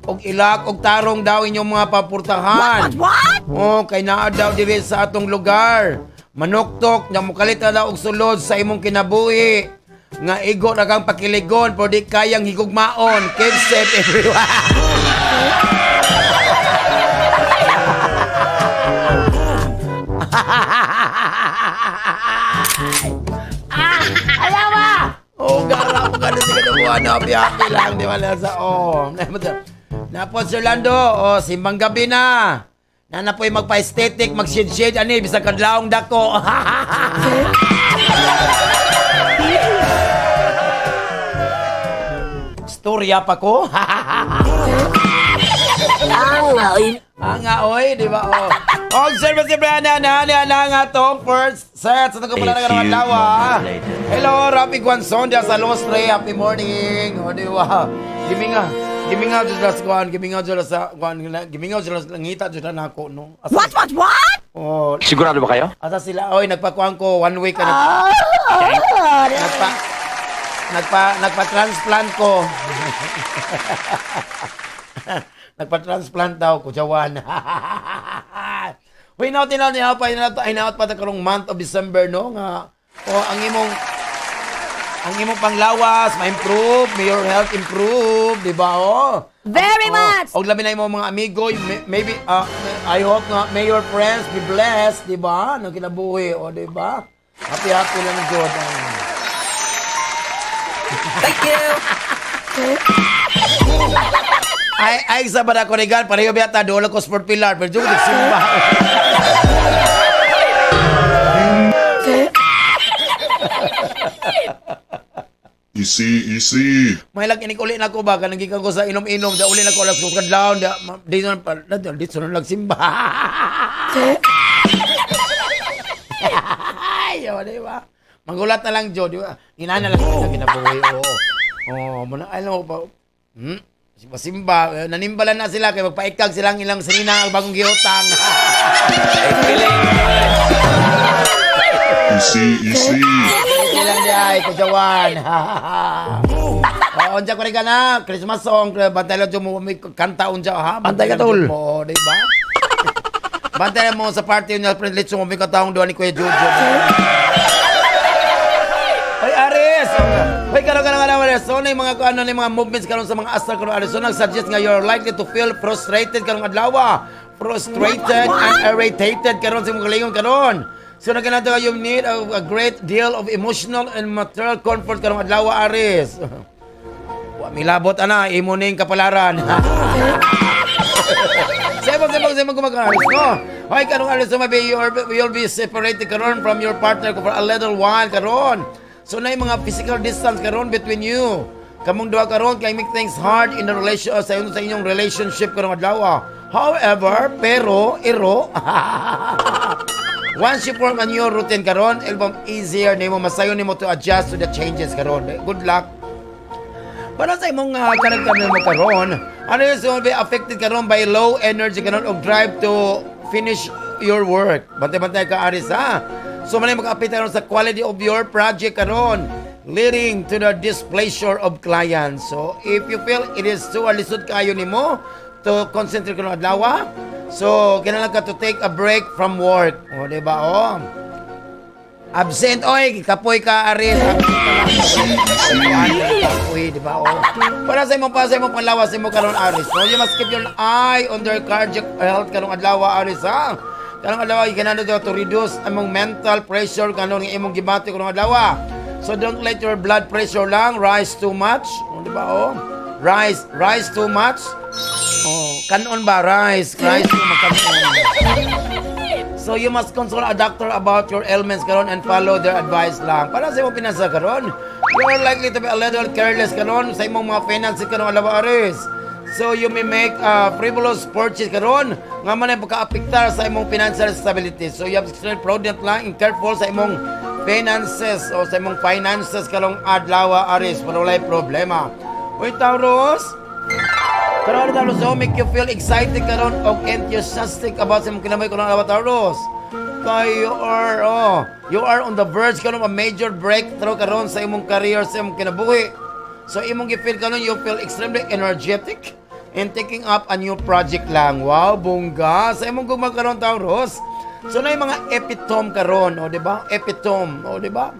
Speaker 3: Og ilak og tarong daw inyong mga papurtahan.
Speaker 5: What, what?
Speaker 3: Oh, kay naa daw diri sa atong lugar. Manuktok nga mukalit na daw og sulod sa imong kinabuhi. Nga igo ra kang pakiligon pero di kayang higugmaon. Keep safe, everyone. Oh, gara mo ka na sa kinabuhan. Happy, happy lang. Di ba sa, oh. Napod, Sir Lando. Oh, simbang gabi na. Nana po'y magpa-aesthetic, mag-shade-shade, ani, bisag kadlaong dako. Storya pa ko. Ang oy, di ba? Oh. Observe si Brianna na na na nga tong first set sa nagpapala
Speaker 9: A
Speaker 3: ng
Speaker 9: few
Speaker 3: adlaw.
Speaker 9: moments later.
Speaker 3: Hello, Rafi Guanzon diya sa Lostre. Happy morning. O, di ba? Giminga. Giminga jud sa kuan, giminga jud sa kuan, giminga jud sa langita jud na nako no. Asa,
Speaker 5: What, what, what?
Speaker 3: Oh,
Speaker 9: Sigurado ba kayo?
Speaker 3: asa sila oy nagpakuan ko one week ka na. Nagpa nagpa nagpa-transplant ko. Nagpa-transplant daw ko jawan. Uy, now tinaw niya pa inaot pa ta karong month of December no nga oh ang imong panglawas ma-improve, may your health improve, di ba? Oh.
Speaker 5: Very
Speaker 3: Oh,
Speaker 5: much!
Speaker 3: Og labi na imong mga amigo, maybe I hope nga may your friends be blessed, di ba? Nang kinabuhi, o di ba? Happy happy lang jud.
Speaker 5: Thank you!
Speaker 3: Ay ay sa bada ko regal pareho biyata dola ko sport pillar pero jud simba.
Speaker 7: Easy, easy.
Speaker 3: May lang inig uli na ko ba kanang gikan ko sa inom-inom da uli na ko alas ko kadlawon da di na pa da di na nagsimba. Ay, o, di ba? Magulat na lang, Jo, di ba? Inana lang kita kinabuhi, oo. Oh, muna ay lang pa. Simba simba, eh, nanimbalan na sila kay magpaikag silang ilang sinina ang bagong giutang.
Speaker 7: Easy, easy.
Speaker 3: Ilang di ay kujawan. Oh, unsa ko rin ka na, Christmas song, bantay lang dyan mo may kanta unsa ha.
Speaker 4: Bantay ka,
Speaker 3: lang
Speaker 4: tol.
Speaker 3: dyan mo, di ba? Bantay lang mo sa party niya, friend Litso, may kataong doon ni Kuya Jojo. Hoy Aris! Hoy karon karon karon Aris. So na yung mga ano na yung mga movements karon sa mga astral karon Aris. So nag-suggest nga you're likely to feel frustrated karong adlaw. Frustrated and irritated karon sa imong kalingon karon. So nagkanado you need a great deal of emotional and material comfort karong adlaw Aris. Wa milabot ana imo ning kapalaran. Sebang sebang sebang gumagalis no. Hoy karong Aris, so maybe you'll be separated karon from your partner for a little while karon. So na yung mga physical distance karon between you. Kamong duha karon kay make things hard in the relation sa inyong relationship karong adlaw. However, pero iro once you form a new routine karon, it'll be easier nimo masayon nimo to adjust to the changes karon. Good luck. Para sa imong karakter mo karon, ano yung so be affected karon by low energy karon og drive to finish your work. Bantay-bantay ka Aris ha. So man maka-apekto karon sa quality of your project karon, leading to the displeasure of clients. So if you feel it is too lisod kayo nimo to concentrate karon adlaw, so kinahanglan ka to take a break from work. O di ba? Oh. Absent oy, kapoy ka Aris. Absent ka lang. Kapoy, di ba? Oh. Para sa imong panlawas imo karon Aris. No, you must keep your eye on their cardiac health karong adlaw Aris ha. Karong adlaw you kinahanglan to reduce among mental pressure kanon nga imong gibati karong adlaw. So don't let your blood pressure lang rise too much. Oh, di ba? Oh. Rise, rise too much. Oh, kanon ba rise, rise too much kanon. So you must consult a doctor about your ailments karon and follow their advice lang. Para sa imong pinasa karon, you are likely to be a little careless karon sa imong mga finances karon adlaw Aris. So you may make a frivolous purchase karon nga man ay pagka-apektar sa imong financial stability. So you have to be prudent lang and careful sa imong finances o sa imong finances karong adlaw Aris para walay problema. Uy Taurus, Karon, Taurus, so make you feel excited karon og enthusiastic about sa imong kinabuhi karon adlaw, Taurus. Kay you are on the verge karon of a major breakthrough karon sa imong career, sa imong kinabuhi. So imong gi-feel karon, you feel extremely energetic in taking up a new project lang. Wow, bongga. Sa imong gugma karon, Taurus. So na yung mga epitome karon, o di ba? Epitome, o di ba?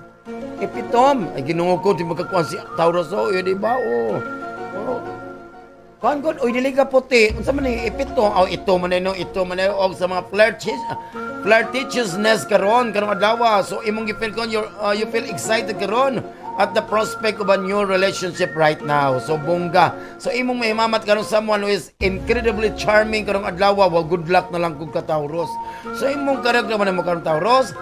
Speaker 3: Epitome. Ay, Ginoo ko, di magkakuan si Taurus, o, di ba? Oh. Kuan god, oy, dili ka puti. Unsa man ni epitome? Oh, ito man no, ito man og sa mga flirtatiousness karon karong adlaw. So imong gi-feel kon you feel excited karon at the prospect of a new relationship right now. So bongga. So imong mahimamat karon someone who is incredibly charming karong adlaw. Well, good luck na lang kung ka, Taurus. So imong karag naman mo karon, Taurus.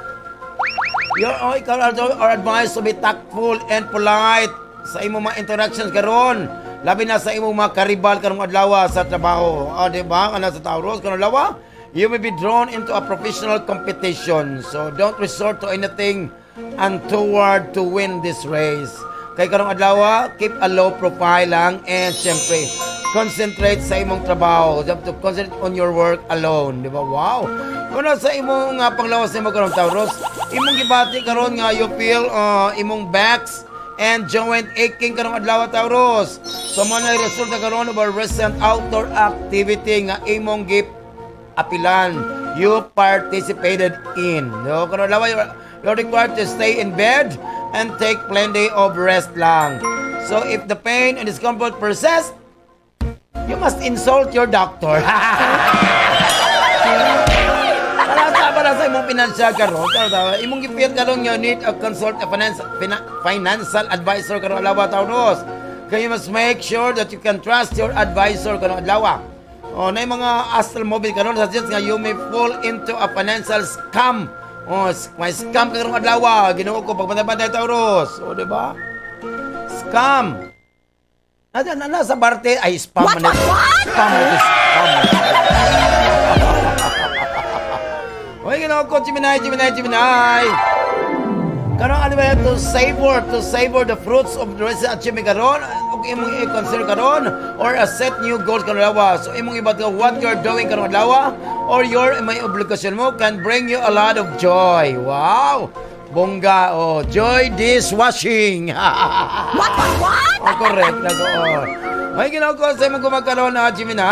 Speaker 3: Ikaw are advised to be tactful and polite sa imong mga interactions karon. Labi na sa imong mga karibal karong adlaw sa trabaho. Ah, di ba? Ana sa Taurus karong adlaw, you may be drawn into a professional competition. So don't resort to anything untoward to win this race. Kay karong adlaw, keep a low profile lang and syempre, concentrate sa imong trabaho. You have to concentrate on your work alone. Di ba? Wow! Kuna sa imong panglawas nimo karon, Taurus, imong gibati karon nga you feel imong backs and joint aching karong adlaw, Taurus. So mo na resulta karon of a recent outdoor activity nga imong gip apilan you participated in. No, karon adlaw you're required to stay in bed and take plenty of rest lang. So if the pain and discomfort persist, you must insult your doctor. Para sa imong financial karon, karon imong gi-feel karon you need a consult a financial advisor karon adlaw, Taurus. Kaya you must make sure that you can trust your advisor karon adlaw. Oh, na mga astral mobile karon suggest nga you may fall into a financial scam. Oh, may scam ka karong adlaw. Ginoo ko, pagbantay-bantay, Taurus. Oh, di ba? Scam. Nasa na, nasa parte ay spam
Speaker 5: What,
Speaker 3: man ito.
Speaker 5: what, what?
Speaker 3: Spam ito, spam. Oy, ginoo ko, Gemini, Gemini, Gemini. Karon ano ba yan? To savor the fruits of the recent achievement karon ug imong i-consider karon or a set new goals karon adlaw. So imong ibat what you're doing karon adlaw or your may obligasyon mo can bring you a lot of joy. Wow! Bongga, oh, joy dishwashing.
Speaker 5: What, what?
Speaker 3: Oh, correct. Nago, oh. May ginawa ko sa imong gumagkaroon na Gemini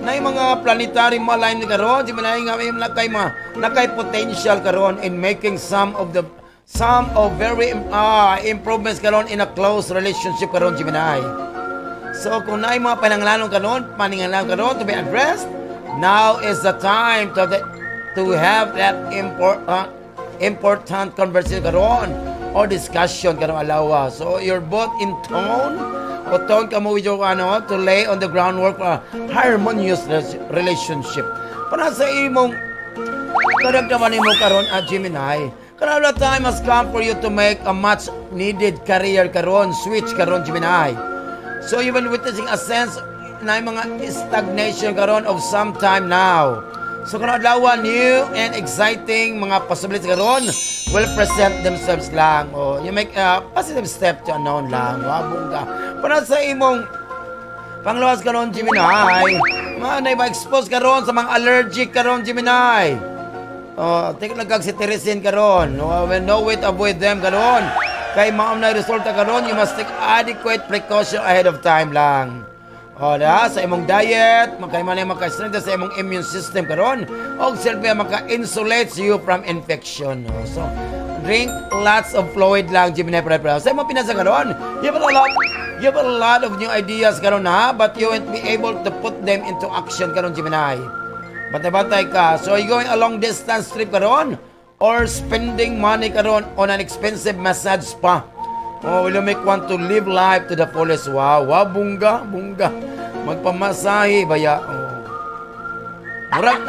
Speaker 3: na yung mga planetary malign karon, Gemini, nga may nakay mga nakay potential karon in making some of very improvements karon in a close relationship karon, Gemini. So kung naay mga pananglanon karon, paningalanon karon to be addressed, now is the time to have that important conversation karon or discussion karon adlaw. So you're both in tone o tone kamo with your ano to lay on the groundwork for a harmonious relationship. Para sa imong karagdaman nimo karon at Gemini, karon the time has come for you to make a much needed career karon, switch karon, Gemini. So you've been witnessing a sense na yung mga stagnation karon of some time now. So karon adlaw, new and exciting mga possibilities karon will present themselves lang. O you make a positive step to unknown lang. Wa bongga. Para sa imong panglawas karon, Gemini, mga na expose karon sa mga allergic karon, Gemini. Oh, take lang kag cetirizine karon. No, when no way to avoid them karon. Kay maom na resulta karon, you must take adequate precaution ahead of time lang. O, da, sa imong diet, makay man maka-strengthen sa imong immune system karon, og self maka-insulate you from infection. No? So, drink lots of fluid lang, Gemini, pre pre. Sa imong pinasa karon, you have a lot of new ideas karon ha, but you won't be able to put them into action karon, Gemini. Bantay-bantay ka. So, you going a long distance trip karon or spending money karon on an expensive massage spa. Oh, will you make want to live life to the fullest? Wow, bongga, bongga. Magpamasahe baya. Oh. Murag,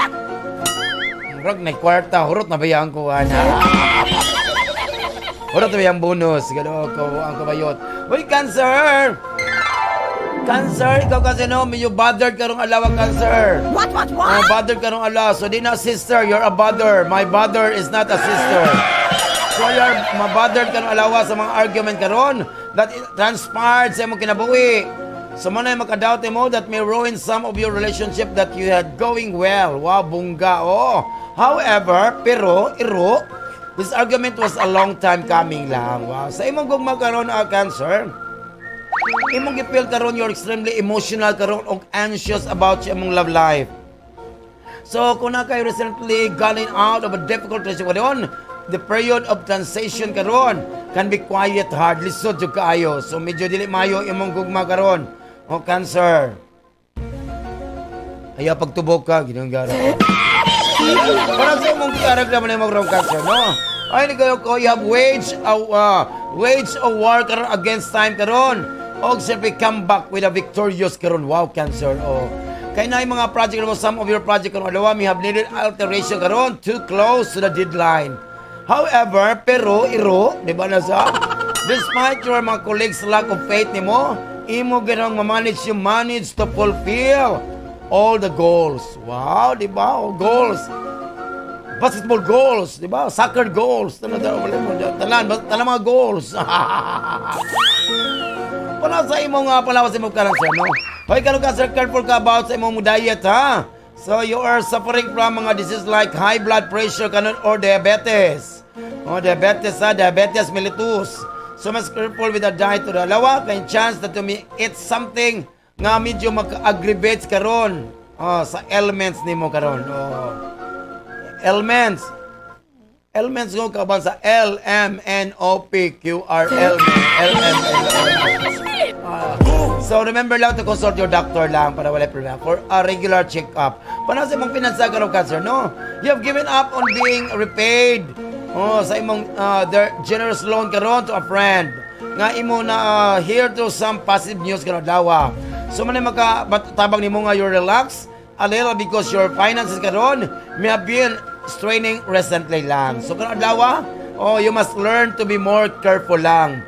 Speaker 3: murag na kwarta, hurot na baya ang kuha na. Hurot na baya ang bonus. Gano ko ang kabayot. Uy, Cancer! Cancer, ikaw kasi no, medyo bothered karong adlaw, Cancer.
Speaker 5: What,
Speaker 3: Oh,
Speaker 5: what?
Speaker 3: bothered karong adlaw. So, di na sister, you're a bother. My brother is not a sister. So, you're mabothered karong adlaw sa mga argument karon that transpired sa imong kinabuhi. So mo na makadoubt mo that may ruin some of your relationship that you had going well. Wow, bungga. Oh. However, pero, iro, this argument was a long time coming lang. Wow. Sa imong gugma karon, Cancer, imong gi-feel karon you're extremely emotional karon og anxious about sa imong love life. So, kung na kayo recently gotten out of a difficult relationship karon, the period of transition karon can be quite hard. Lisod jud kaayo. So, medyo dili mayo imong gugma karon. O Cancer. Ayaw pagtubok ka, ginanggara. Para sa imong character man imong karon, Cancer, no? Ay, ni kayo ko, you have wage a war karon against time karon. Og siyempre come back with a victorious karon. Wow, Cancer. Oh. Kay na yung mga project mo, some of your project karon, adlaw may have needed alteration karon too close to the deadline. However, pero iro, di ba na sa despite your mga colleagues' lack of faith nimo, imo ganang ma-manage, you manage to fulfill all the goals. Wow, di ba? Oh, goals. Basketball goals, di ba? Soccer goals. Tanan, tanan, tanan mga goals. Para sa imong palawas imong Cancer, no? Hoy, karon ka, sir, careful ka about sa imong diet, ha? So, you are suffering from mga disease like high blood pressure kanon or diabetes. Oh, diabetes, ha? Diabetes mellitus. So, mas careful with the diet to the lawa, kay chance that you may eat something nga medyo maka-aggravate karon, oh, sa ailments nimo karon. Oh. Ailments. Ailments ko kaban sa L M N O P Q R L L M L M. Ah, so remember lang to consult your doctor lang para wala problema for a regular check-up. Para sa imong pinansa karon, Cancer, no? You have given up on being repaid. Oh, sa imong their generous loan karon to a friend. Nga imo na hear to some positive news karon dawa. So man maka tabang nimo nga you relax a little because your finances karon may have been straining recently lang. So karon adlaw, oh, you must learn to be more careful lang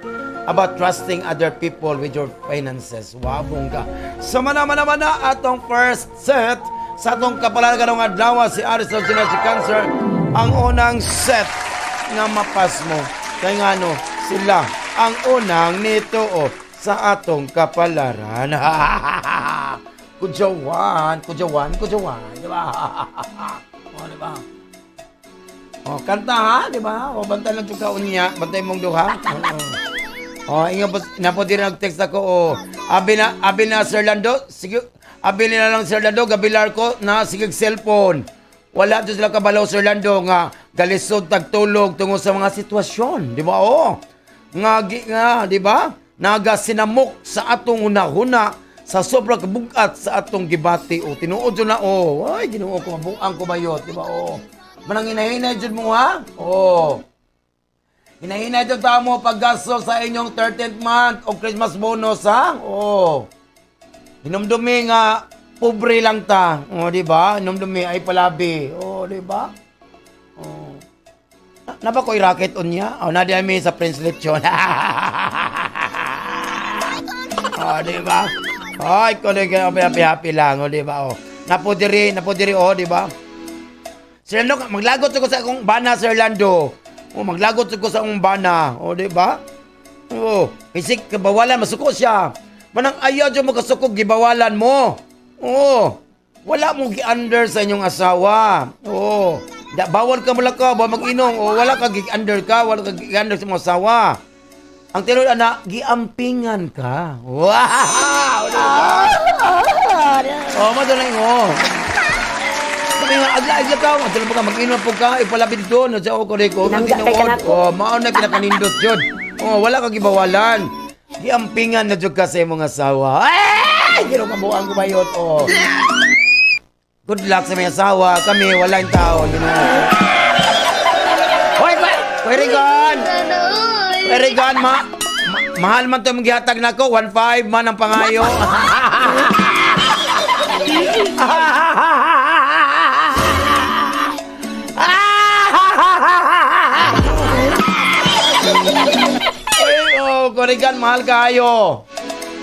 Speaker 3: about trusting other people with your finances. Wow, bongga. So mana mana mana atong first set sa atong kapalaran karong adlaw, si Aries si si Cancer ang unang set nga mapas mo. Kay ngano sila ang unang nito sa atong kapalaran. Kudyawan, kudyawan, kudyawan, di ba? O, di ba? O, kanta ha, di ba? O, bantay lang ka unya, bantay mong duha. Oo. O, inga po, napo din nag-text ako, o. Abi na Sir Lando, sige, abi na lang Sir Lando, gabilar ko na sige cellphone. Wala to sila kabalaw, Sir Lando, nga galisod tagtulog tungod sa mga sitwasyon, di ba? O, nga, nga, di ba? Naga sinamok sa atong hunahuna sa sobra kabugat sa atong gibati o tinuod jud na, o, ay, Ginoo ko, mabuang ko bayot, di ba? O, manang hinahinay jud mo, ha, o hinahinay jud ta mo paggasto sa inyong 13th month o Christmas bonus, ha, o hinumdumi nga pobre lang ta, o, di ba? Hinumdumi ay palabi, o, di ba? O na, na ba ko racket unya o na di ami sa Prince Lechon. Oh, di ba? Ay, ko na happy happy lang, oh, di ba? Oh. Napo diri, napo diri, oh, di ba? Sir Lando, maglagot ko sa akong bana, Sir Lando. Oh, maglagot ko sa akong bana, oh, di ba? Oh, kasi kabawalan masuko siya. Manang ayaw dyan mo kasuko, gibawalan mo. Oh, wala mo gi-under sa inyong asawa. Oh, da, bawal ka mulakaw, bawal mag-inom. Oh, wala ka gi-under ka, wala ka gi-under sa imong asawa. Ang tinuod ana, giampingan ka. Wow! Diba? Oh, madalay mo. Sabi nga, agla, agla ka, madala pa ka, mag-inom po ka, ipalapit dito, no, sa ko ko.
Speaker 5: Nangga kay kanako.
Speaker 3: Oh, mao na pinakanindot yun. Oh, wala ka gibawalan. Giampingan na jud ka sa imong asawa. Ay! Ginoo kabuang ko bayot, oh. Good luck sa may asawa. Kami, wala yung tao. Ginoo. Hoy, pa! Pwede! Very good, mahal man ito mong gihatag nako. 1.5 man ang pangayo. Ay, oh, Korigan, mahal kayo.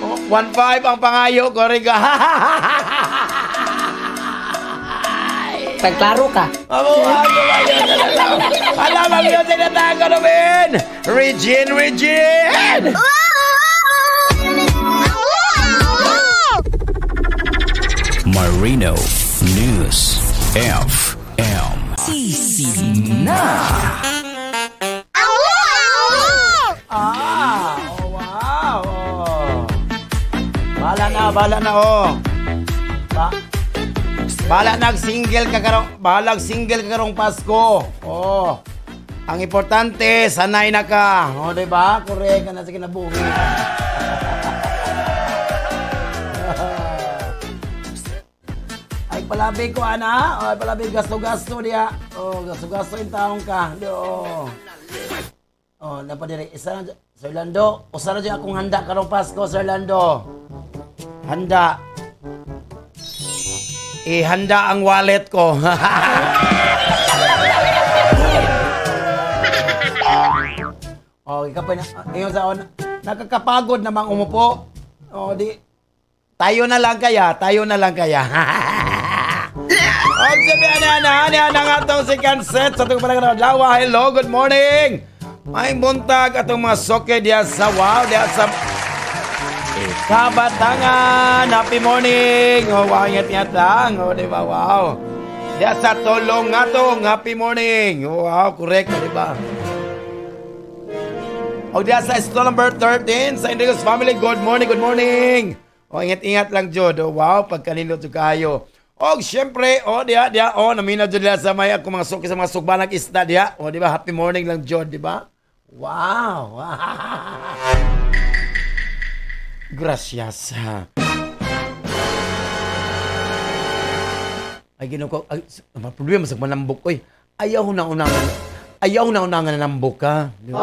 Speaker 3: Oh, 1.5 ang pangayo, Korigan.
Speaker 5: Pagklaro ka.
Speaker 3: Alam, ang music na tayo namin! Regine, Regine!
Speaker 8: Marino News FM. Sisig na!
Speaker 3: Ah, oh, wow. Oh. Bahala na, bahala na, oh. Bahala na single ka karong, bahala single ka karong Pasko. Oh. Ang importante, sanay na ka. Oh, di ba? Correct ka na sa kinabuhi. Ay palabi ko ana, ay palabi gasto-gasto diya. Oh, gasto-gasto in taong ka. Di oh. Oh, napa dire isa na Sir Lando, usa na dyan akong handa karong Pasko, Sir Lando. Handa. Ihanda ang wallet ko. Oh, ikaw pa na, ingon sa on, nakakapagod namang umupo. Oh, di tayo na lang kaya, tayo na lang kaya. Og sabi ana ana ana ana nga atong second set sa atong palanggan adlaw. Hello, good morning. May buntag atong mga soke diya sa wow, diya sa Kabatangan. Happy morning. Oh, wow, ingat-ingat lang. Oh, di ba? Wow. Diya sa Tulong Ngatong, happy morning. Oh, wow, correct, di ba? O diya sa stall number 13 sa Enriquez family, good morning, good morning. O ingat-ingat lang jud. Oh, wow, pagkanindot jud kayo. Og syempre, oh diya diya oh namina jud diya sa may ako mga suki sa mga sugbanag isda diya. Oh, di ba? Happy morning lang jud, di ba? Wow. Gracias. Ay Ginoo ko, ay, ang problema sa manambok oy. Ayaw na unangan. Ayaw na unangan na nambok ka. Di ba?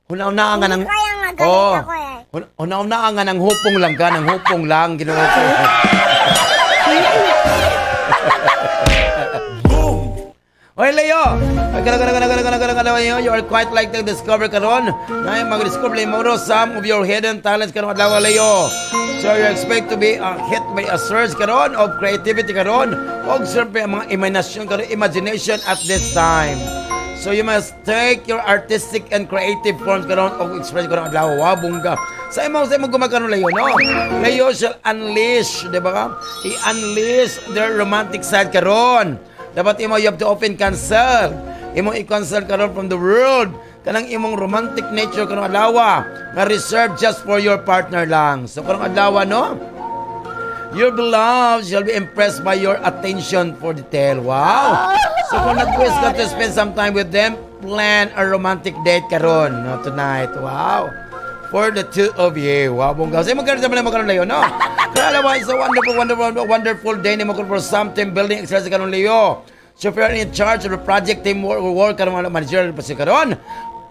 Speaker 3: Huna-unaan nga ng
Speaker 5: Kaya nga galit
Speaker 3: Oh.
Speaker 5: ako eh.
Speaker 3: Huna-unaan nga ng hupong lang ka, ng hupong lang, Ginoo ko. Boom! Oy Leo, ay kana kana kana kana kana kana kana, you are quite like to discover karon. Na mag-discover mo some of your hidden talents karon adlaw, Leo. So you expect to be hit by a surge karon of creativity karon og syempre ang mga imagination karon, imagination at this time. So you must take your artistic and creative forms karon og express karon adlaw. Wow, bongga. Sa imo gumakaron, Leo, no? Leo shall unleash, di ba ka? I-unleash their romantic side karon. Dapat imo, you have to open cancel. Imong i-cancel karon from the world kanang imong romantic nature karong adlaw nga reserved just for your partner lang. So karong adlaw, no? Your beloved shall be impressed by your attention for detail. Wow! So kung nag-wish ka to spend some time with them, plan a romantic date karon, no, tonight. Wow! For the two of you. Wow, bongga. Sa imong karon sa mga karon, Leo, no? Kaya alam mo, it's a wonderful, wonderful, wonderful day nimo for something building exercise karon, Leo. So if you're in charge of the project team work, work karon mga manager pa si karon,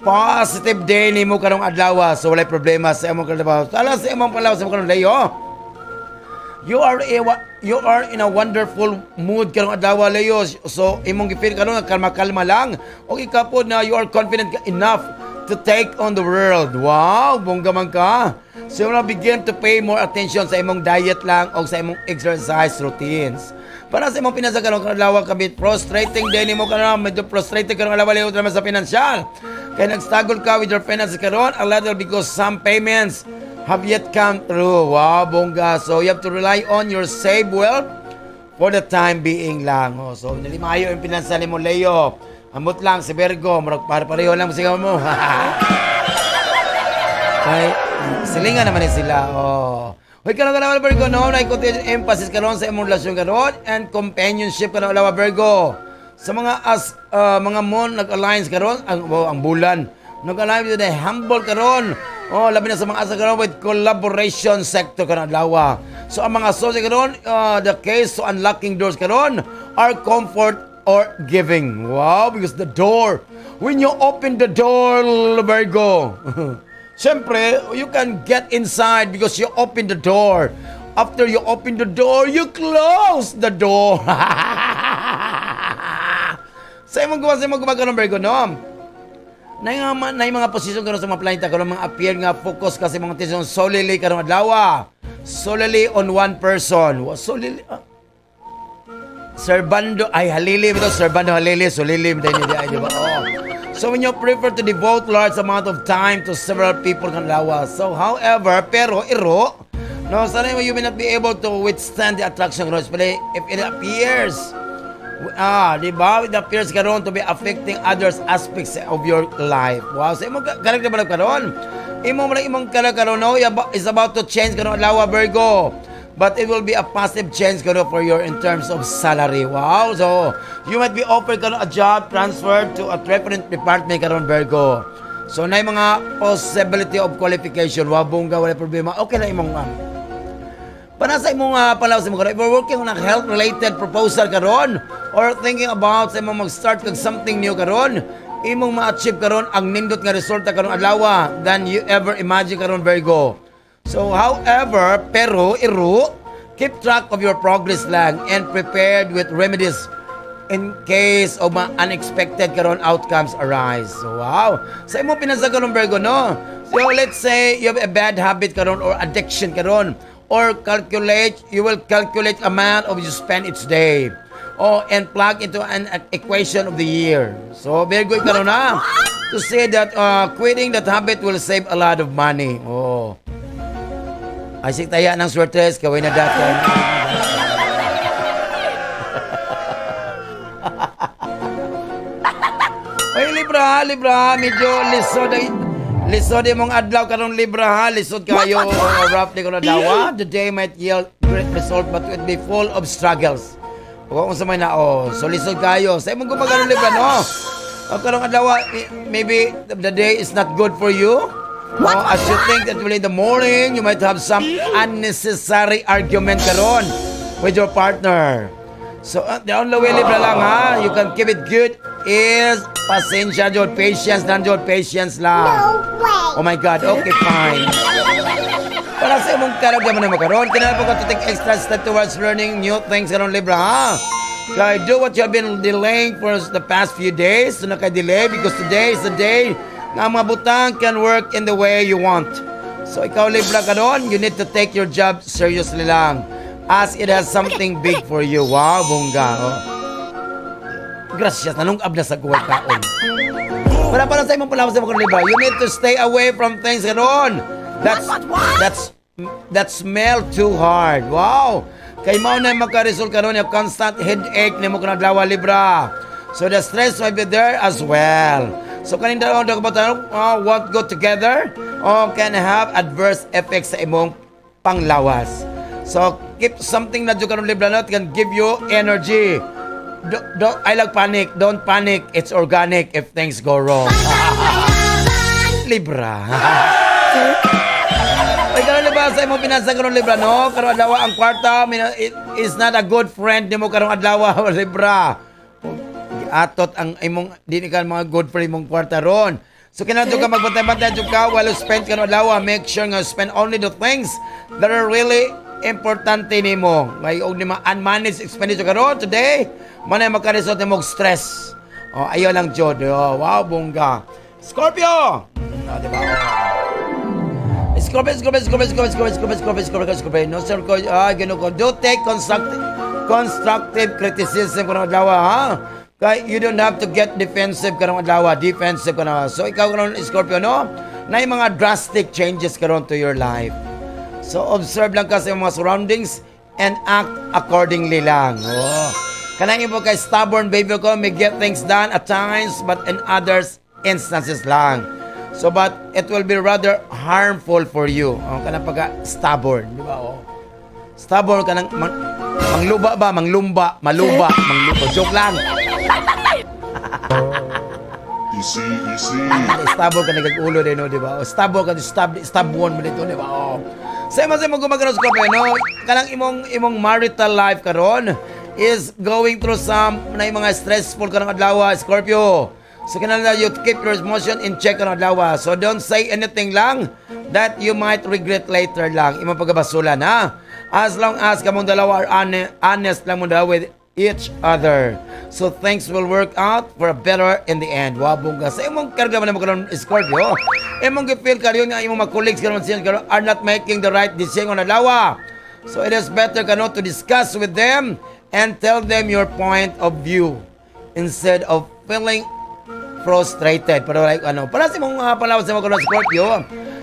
Speaker 3: positive day nimo karong adlaw. So walay problema sa imong karon. Tala sa imong palaw sa imong karon, Leo. You are in a wonderful mood karong adlaw, Leo. So imong gi-feel karon nga kalma-kalma lang. O ikaw po na you are confident enough to take on the world. Wow, bongga man ka. So you will begin to pay more attention sa imong diet lang o sa imong exercise routines. Para sa imong pinasa karon adlaw kabit frustrating day nimo karon, medyo frustrated karon adlaw, Leo, naman sa financial. Kay nag-struggle ka with your finances karon a little because some payments have yet come through. Wow, bongga. So you have to rely on your save wealth for the time being lang. Oh, so nalimayo yung pinansa mo, Leo. Amot lang si Virgo, murag pare-pareho lang sigaw mo. Kay silingan naman ni sila. Oh. Hoy, karon ka Virgo, no? Na emphasis karon sa imong relasyon karon and companionship karon adlaw, Virgo. Sa mga as mga moon nag-alliance karon ang oh, ang bulan nag-align with the humble karon. Oh, labi na sa mga asa karon with collaboration sector karon adlaw. So ang mga associate karon, the case to unlocking doors karon are comfort or giving. Wow, because the door, when you open the door, Virgo, siyempre, you can get inside because you open the door. After you open the door, you close the door. Sa imong gawa karon, Virgo, no? Na yung mga posisyon karon sa mga planeta karon mga appear nga focus kasi mga attention solely karon adlaw. Solely on one person. Solely Servando ay halili ito, Servando halili solili mo din ay, di ba? Oh. So when you prefer to devote large amount of time to several people kan adlaw. So however, pero iro No, sana you may not be able to withstand the attraction karon, especially if it appears, ah, di ba? It appears karon to be affecting others aspects of your life. Wow, sa imong character ba karon? Imo man imong character karon, no, is about to change karon adlaw, Virgo. But it will be a positive change karon for your in terms of salary. Wow, so you might be offered karon a job transferred to a different department karon, Virgo. So na mga possibility of qualification, wow, bongga, wala problema. Okay na imong para sa imong palaw sa imong karon, if you're working on a health-related proposal karon or thinking about sa imong mag-start kag something new karon, imong ma-achieve karon ang nindot nga resulta karon adlaw than you ever imagine karon, Virgo. So however, pero iro, keep track of your progress lang and prepared with remedies in case of mga unexpected karon outcomes arise. So, wow. Sa imong pinansa karon, Virgo, no? So let's say you have a bad habit karon or addiction karon or calculate, you will calculate amount of you spend each day. Oh, and plug into an equation of the year. So, very good karon na. To say that quitting that habit will save a lot of money. Oh. Ay, sig taya ng swertres, gawin na dati. Ay, Libra, Libra, medyo lisod ay lisod imong adlaw karon, Libra, ha, lisod kayo roughly karon adlaw. Ah. The day might yield great result but it be full of struggles. O kung sa may na oh, so lisod kayo. Sa imong gumagano, Libra, no? O karong adlaw, maybe the day is not good for you. Oh, as you think that in the morning, you might have some unnecessary argument karon with your partner. So, the only way, Libra lang ha, you can keep it good is pasensya jud, patience lang jud, patience lang.
Speaker 5: No way.
Speaker 3: Oh my God, okay, fine. Para sa imong karag man mo karon, kinahanglan pa ka to take extra step towards learning new things karon, Libra, ha? Kay do what you have been delaying for the past few days. So naka-delay because today is the day nga ang mga butang can work in the way you want. So ikaw, Libra, karon, you need to take your job seriously lang as it has something big for you. Wow, bongga. Oh. Gracias, nanungab na sa kuway kaon. Para sa imong palawas sa mga Libra, you need to stay away from things karon that smell too hard. Wow! Kay mao na maka-result karon yung constant headache nimo karon adlaw, Libra. So the stress might be there as well. So kaning dalawang kabataan won't go together or can have adverse effects sa imong panglawas. So keep something na jud karon, Libra, no, can give you energy. Don't, I like panic. Don't panic. It's organic if things go wrong. Libra. Ay, karon ba sa imong pinansa karon, Libra, no? Karon adlaw ang kwarta it is not a good friend nimo karong adlaw, Libra. Atot ang imong di ni ka mga good friend imong kwarta ron. So kinahanglan ka magbantay-bantay jud ka while you spend karon adlaw. Make sure nga you spend only the things that are really importante nimo. Ngay og ni mga unmanaged expenditure karon today, man ay makaresult nimo og stress. Oh, ayaw lang jud. Oh, wow, bongga. Scorpio. Oh, di ba? Oh. Scorpio, Scorpio, Scorpio, Scorpio, Scorpio, Scorpio, Scorpio, Scorpio, Scorpio. No, sir, ko, ah, gano ko. Do take constructive criticism karong adlaw, ha? Kay you don't have to get defensive karong adlaw, defensive ka na. So, ikaw karon, Scorpio, no? Na yung mga drastic changes karon to your life. So, observe lang ka sa imong mga surroundings and act accordingly lang. Oh. Kanang imo kay stubborn behavior ko may get things done at times but in others instances lang. So but it will be rather harmful for you. Oh, kanang pagka stubborn, di ba? Oh. Stubborn ka nang mangluba ba, manglumba, maluba, mangluba. Joke lang.
Speaker 7: Easy, easy.
Speaker 3: Stubborn ka nagag-ulo din, no, di ba? O, stubborn ka, stubborn mo dito, di ba? Oh. Sa imo gumagano, Scorpio, no? Kanang imong marital life karon is going through some na yung mga stressful karong adlaw, Scorpio. So kinahanglan you keep your emotion in check karong adlaw. So don't say anything lang that you might regret later lang. Imong pagabasulan, ha? As long as kamong dalawa are honest lang mo dalawa with each other. So things will work out for a better in the end. Wa bongga. Sa imong karga man mo karon, Scorpio, imong gi-feel karon nga imong mga colleagues karon siya karon are not making the right decision on adlaw. So it is better kano to discuss with them and tell them your point of view instead of feeling frustrated. Pero like ano, para sa imong palawas sa mga karon, Scorpio,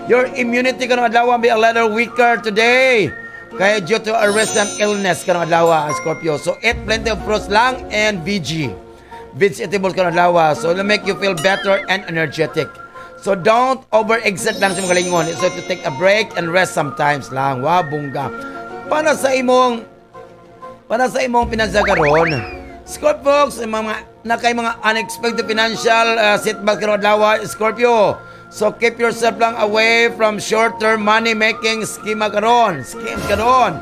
Speaker 3: Your immunity karong adlaw be a little weaker today. Kaya due to a recent illness karong adlaw, Scorpio. So eat plenty of fruits lang and veggie. Vegetables karong adlaw. So it'll make you feel better and energetic. So don't overexert lang sa imong kaugalingon. So to take a break and rest sometimes lang. Wow, bongga. Para sa imong pinansyal karon. Scorpio, sa mga nakay mga unexpected financial setback karon adlaw, Scorpio. So keep yourself lang away from short-term money making schema karon, schemes karon.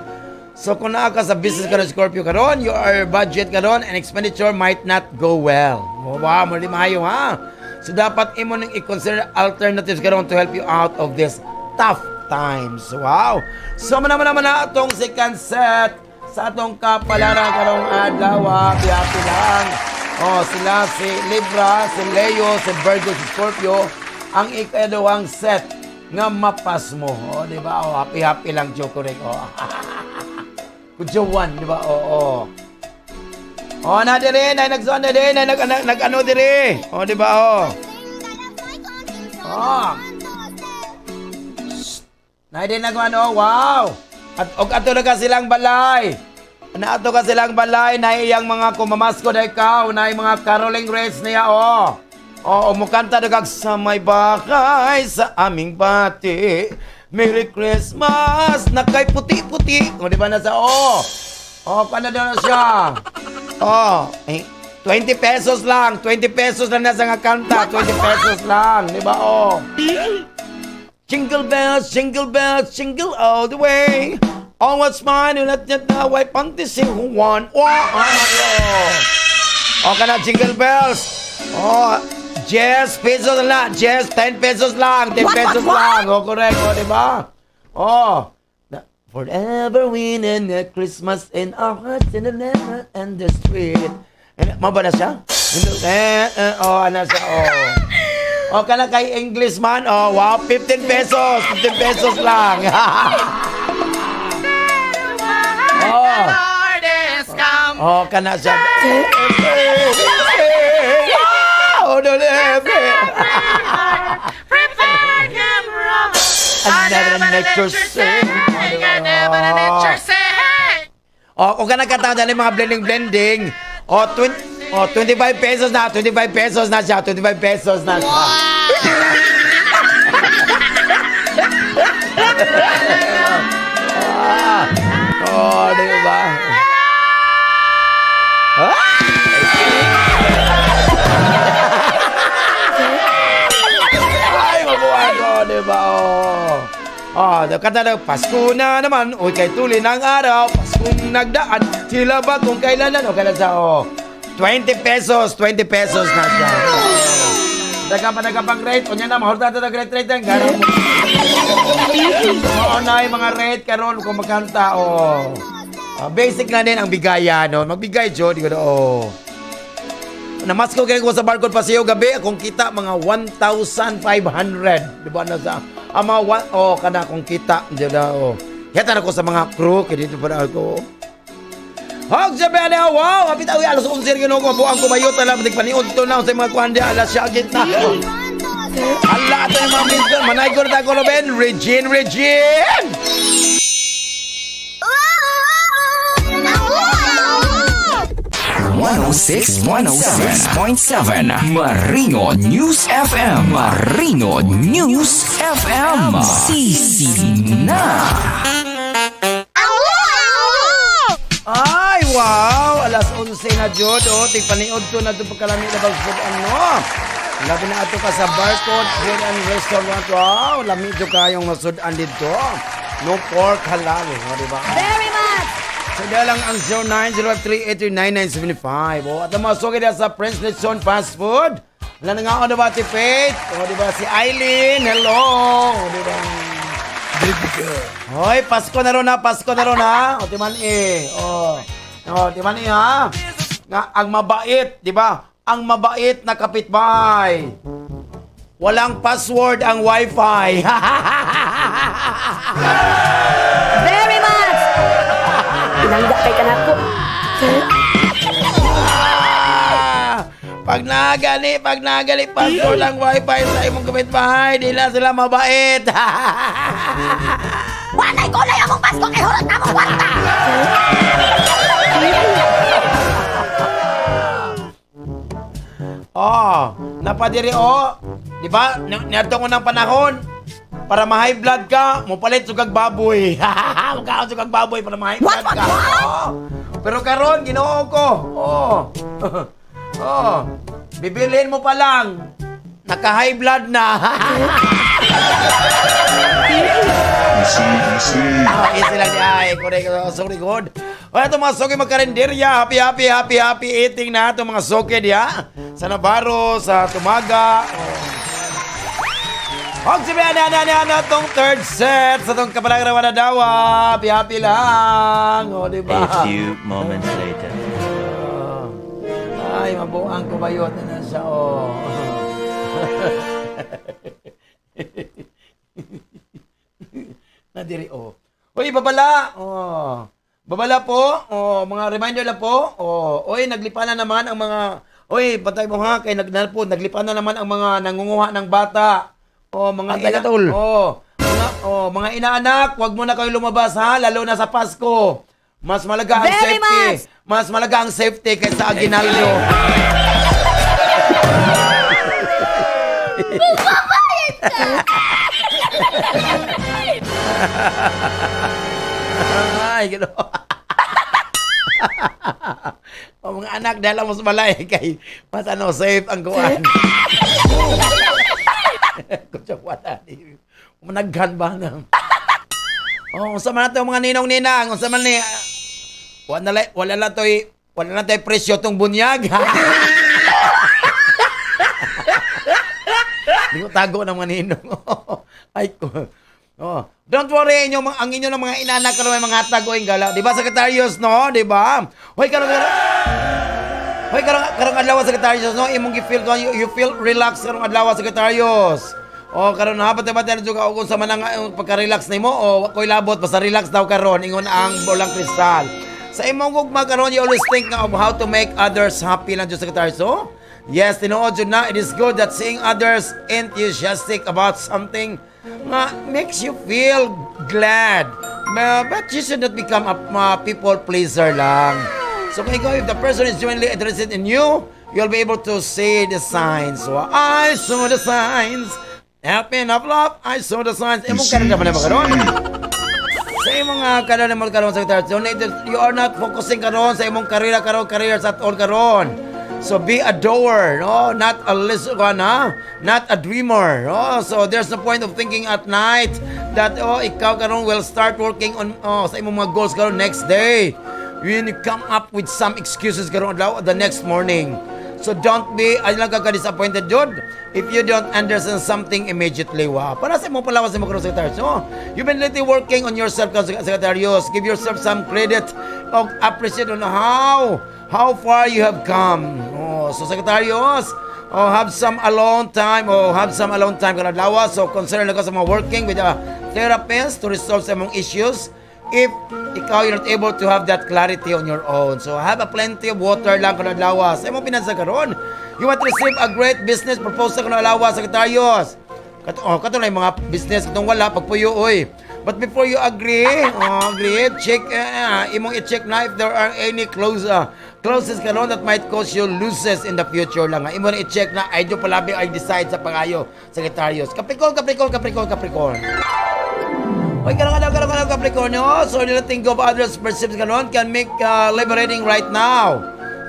Speaker 3: So kung naa ka sa business karon, Scorpio, karon, your budget karon and expenditure might not go well. Wow, mo maayo ha. So dapat imo nang i-consider alternatives karon to help you out of this tough times. Wow. So man naman naman na atong second set sa atong kapalaran karong adlaw, happy lang. Oh, sila si Libra, si Leo, si Virgo, si Scorpio, ang ikaduhang set nga mapasmo. Oh, di ba? Oh, happy happy lang joke correct. Oh. Kudyawan, di ba? Oo. Oh, na dire, na nagsuan na dire, na nag, nag, nag ano dire. Oh, di ba? Oh. Oh. Na din nag ano, wow. At og ato na ka silang balay. Naato ka silang balay na iyang mga kumamasko na ikaw, na mga caroling rates niya, oh. Oo, mukanta na kag sa may bakay sa aming bati. Merry Christmas! Nakay puti-puti. O, di ba nasa, oh. Oh, paano daw na siya? Oh, eh, 20 pesos lang. 20 pesos lang nasa nga kanta. 20 pesos lang. Di ba? Oh. Jingle bells, jingle all the way. Oh, what's mine? And let that white panty sing one. Oh, oh. Oh, kana jingle bells. Oh, 10 pesos lang. 10, 10 pesos lang. 10
Speaker 5: What,
Speaker 3: pesos
Speaker 5: what, what?
Speaker 3: lang. Oh, correct. Oh, di ba? Oh. Forever winning at Christmas in our hearts in the never and the street. And, mao ba na siya? Eh, eh, oh, ano siya? Oh. Oh, kana kay Englishman. Oh, wow, 15 pesos. 15 pesos lang. Oh. Oh, kana siya. Oh, no, I never nature sing. Oh, kung ka nagkataon dyan yung mga blending-blending, oh, 20, oh, 25 pesos na, 25 pesos na siya, 25 pesos na siya. Ah, oh, di ba? Ah! Ay, mabuhay ko, di ba? Oh. Oh, kanta daw, Pasko na naman, uy, kay tuli ng araw, Paskong nagdaan, sila ba kung kailan o kailan sa, oh, 20 pesos, 20 pesos na siya. Daga pa daga pang rate, unya na, mahurta na rate rate, gano'n mo. Oo na yung mga rate karon kung magkanta, oh. Ah, basic na din ang bigayan, no? Magbigay, Joe, di ko na, oh. Namasko kayo ko sa Barcode Paseo gabi, akong kita mga 1,500. Di ba na sa ang mga one, oh, kana akong kita, di ba, oh. Yata na ko sa mga crew, kaya dito pa na ako. Hog sa bene, wow, hapit awi alas 11 ginoo ko, buang ko mayo tala paniud to na sa mga kuan di alas syagit na. Hala ato yung mga minsan, manay ko na ko Ruben, Regine, Regine!
Speaker 8: 106 106.7 Marino News FM. Marino News FM. Sisi na.
Speaker 3: Ay, wow! Alas 11 na jud. Oh, tigpaniod to na to pagkalami na bagsud ano. Labi na ato ka sa Barcode Food and Restaurant. Wow, lami jud kayong masud-an dito. No pork halal, oh, di ba?
Speaker 5: Very much.
Speaker 3: So lang ang 0903-839-975. Oh, at ang mga suki sa Prince Lechon Fast Food. Wala na nga ako, diba, si Faith? O, diba, si Eileen? Hello! O, diba? Hoy, Pasko na ron ha, Pasko na ron ha. O, timan eh. O, o timan eh ha. Nga, ang mabait, di ba? Ang mabait na kapitbahay. Walang password ang wifi.
Speaker 5: Very much. Pinangga kay kanako.
Speaker 3: Ah! Pag nagali password ang wifi sa imong kapitbahay, di na sila mabait.
Speaker 5: Walay kulay among Pasko kay hurot na among kwarta.
Speaker 3: Oh, napadiri oh. Di ba? Niadto ko ng panahon para ma-high blood ka, mopalit sugag baboy. Mukaon sugag baboy para ma-high blood
Speaker 5: What, what,
Speaker 3: ka.
Speaker 5: what?
Speaker 3: Oh. Pero karon Ginoo ko. Oh. Oh. Bibilhin mo pa lang. Naka-high blood na.
Speaker 7: Easy, easy.
Speaker 3: Ah, easy lang di ay. Correct. Sorry, good. O, ito mga suki magkarinderya. Happy, happy, happy, happy eating na ito mga suki diya. Sa Navarro, sa Tumaga. Oh. Huwag sabihin na na na na itong third set sa itong kapalagrawan na dawa. Happy, happy lang. O, di ba?
Speaker 9: A few moments later.
Speaker 3: Oh. Ay, mabuang ko ba yun? Ano siya, oh. Nadiri, oh. Uy, babala! Oh. Babala po. Oh, mga reminder lang po. Oh, oy, naglipa na naman ang mga. Oy, patay mo ha, kay po, naglipa na naman ang mga nangunguha ng bata. Oh, mga
Speaker 6: Antay ka, tol.
Speaker 3: Oh, mga oh, mga inaanak, wag mo na kayo lumabas ha, lalo na sa Pasko. Mas malaga ang
Speaker 5: Very
Speaker 3: safety.
Speaker 5: much.
Speaker 3: Mas malaga ang safety kaysa aginaldo. Ay, gano'n. O mga anak, dahil mo sa balay kay mas ano, safe ang kuan. Kutsa wala ni. Managhan ba na? Oh, unsa man nato mga ninong-ninang, unsa man ni wala na toy presyo tong bunyag. Di ko tago ng mga ninong. Ay ko. Oh. Don't worry, inyo, ang inyo ng mga inanak karon may mga hatag o gala. Di ba, Secretarios, no? Di ba? Hoy, karon karon. Hoy, karong karong adlaw, Secretarios, no? Imong gi-feel ko, you feel relax karong adlaw, Secretarios. Oh, karon ha, bate bate na juga og sa man ang pagka-relax nimo o wa koy labot basta relax daw karon ingon ang bolang kristal. Sa imong gugma karon, you always think nga of how to make others happy lang jud, Secretarios. So, yes, tinuod jud na it is good that seeing others enthusiastic about something nga makes you feel glad. But you should not become a people pleaser lang. So kung ikaw, if the person is genuinely interested in you, you'll be able to see the signs. So, I saw the signs. Happy enough love, I saw the signs. Imong karon ka man naman karon. Sa imong karon naman karon, Secretary, so, you are not focusing karon sa imong karera karon, careers at all karon. So be a doer, no? Not a listener, ha? Not a dreamer, no? So there's no point of thinking at night that oh, ikaw karon will start working on oh, sa imong mga goals karon next day. When you come up with some excuses karon adlaw the next morning. So don't be, ay lang ka disappointed jud if you don't understand something immediately. Wow. Para sa imong palawas sa imong karon, Secretary. So, you've been lately working on yourself, Secretarios. Give yourself some credit og appreciate on how far you have come. Oh, so Secretarios, oh, have some alone time oh, have some alone time karon adlaw. So concern lang ka sa mga working with a therapist to resolve sa imong issues if ikaw you're not able to have that clarity on your own. So have a plenty of water lang karon adlaw. Sa imong pinansa karon, you want to receive a great business proposal karon adlaw, Secretarios. Kato, oh, kato na yung mga business katong wala pagpuyo oy. But before you agree, oh, agree, check imong i-check na if there are any clauses karon that might cause you losses in the future lang. Imo na i-check na ay do palabi ay decide sa pangayo, Secretarios. Capricorn, Capricorn, Capricorn, Capricorn. Oy, karong adlaw, karong adlaw, Capricornio. So, letting go of others' perceptions karon can make liberating right now.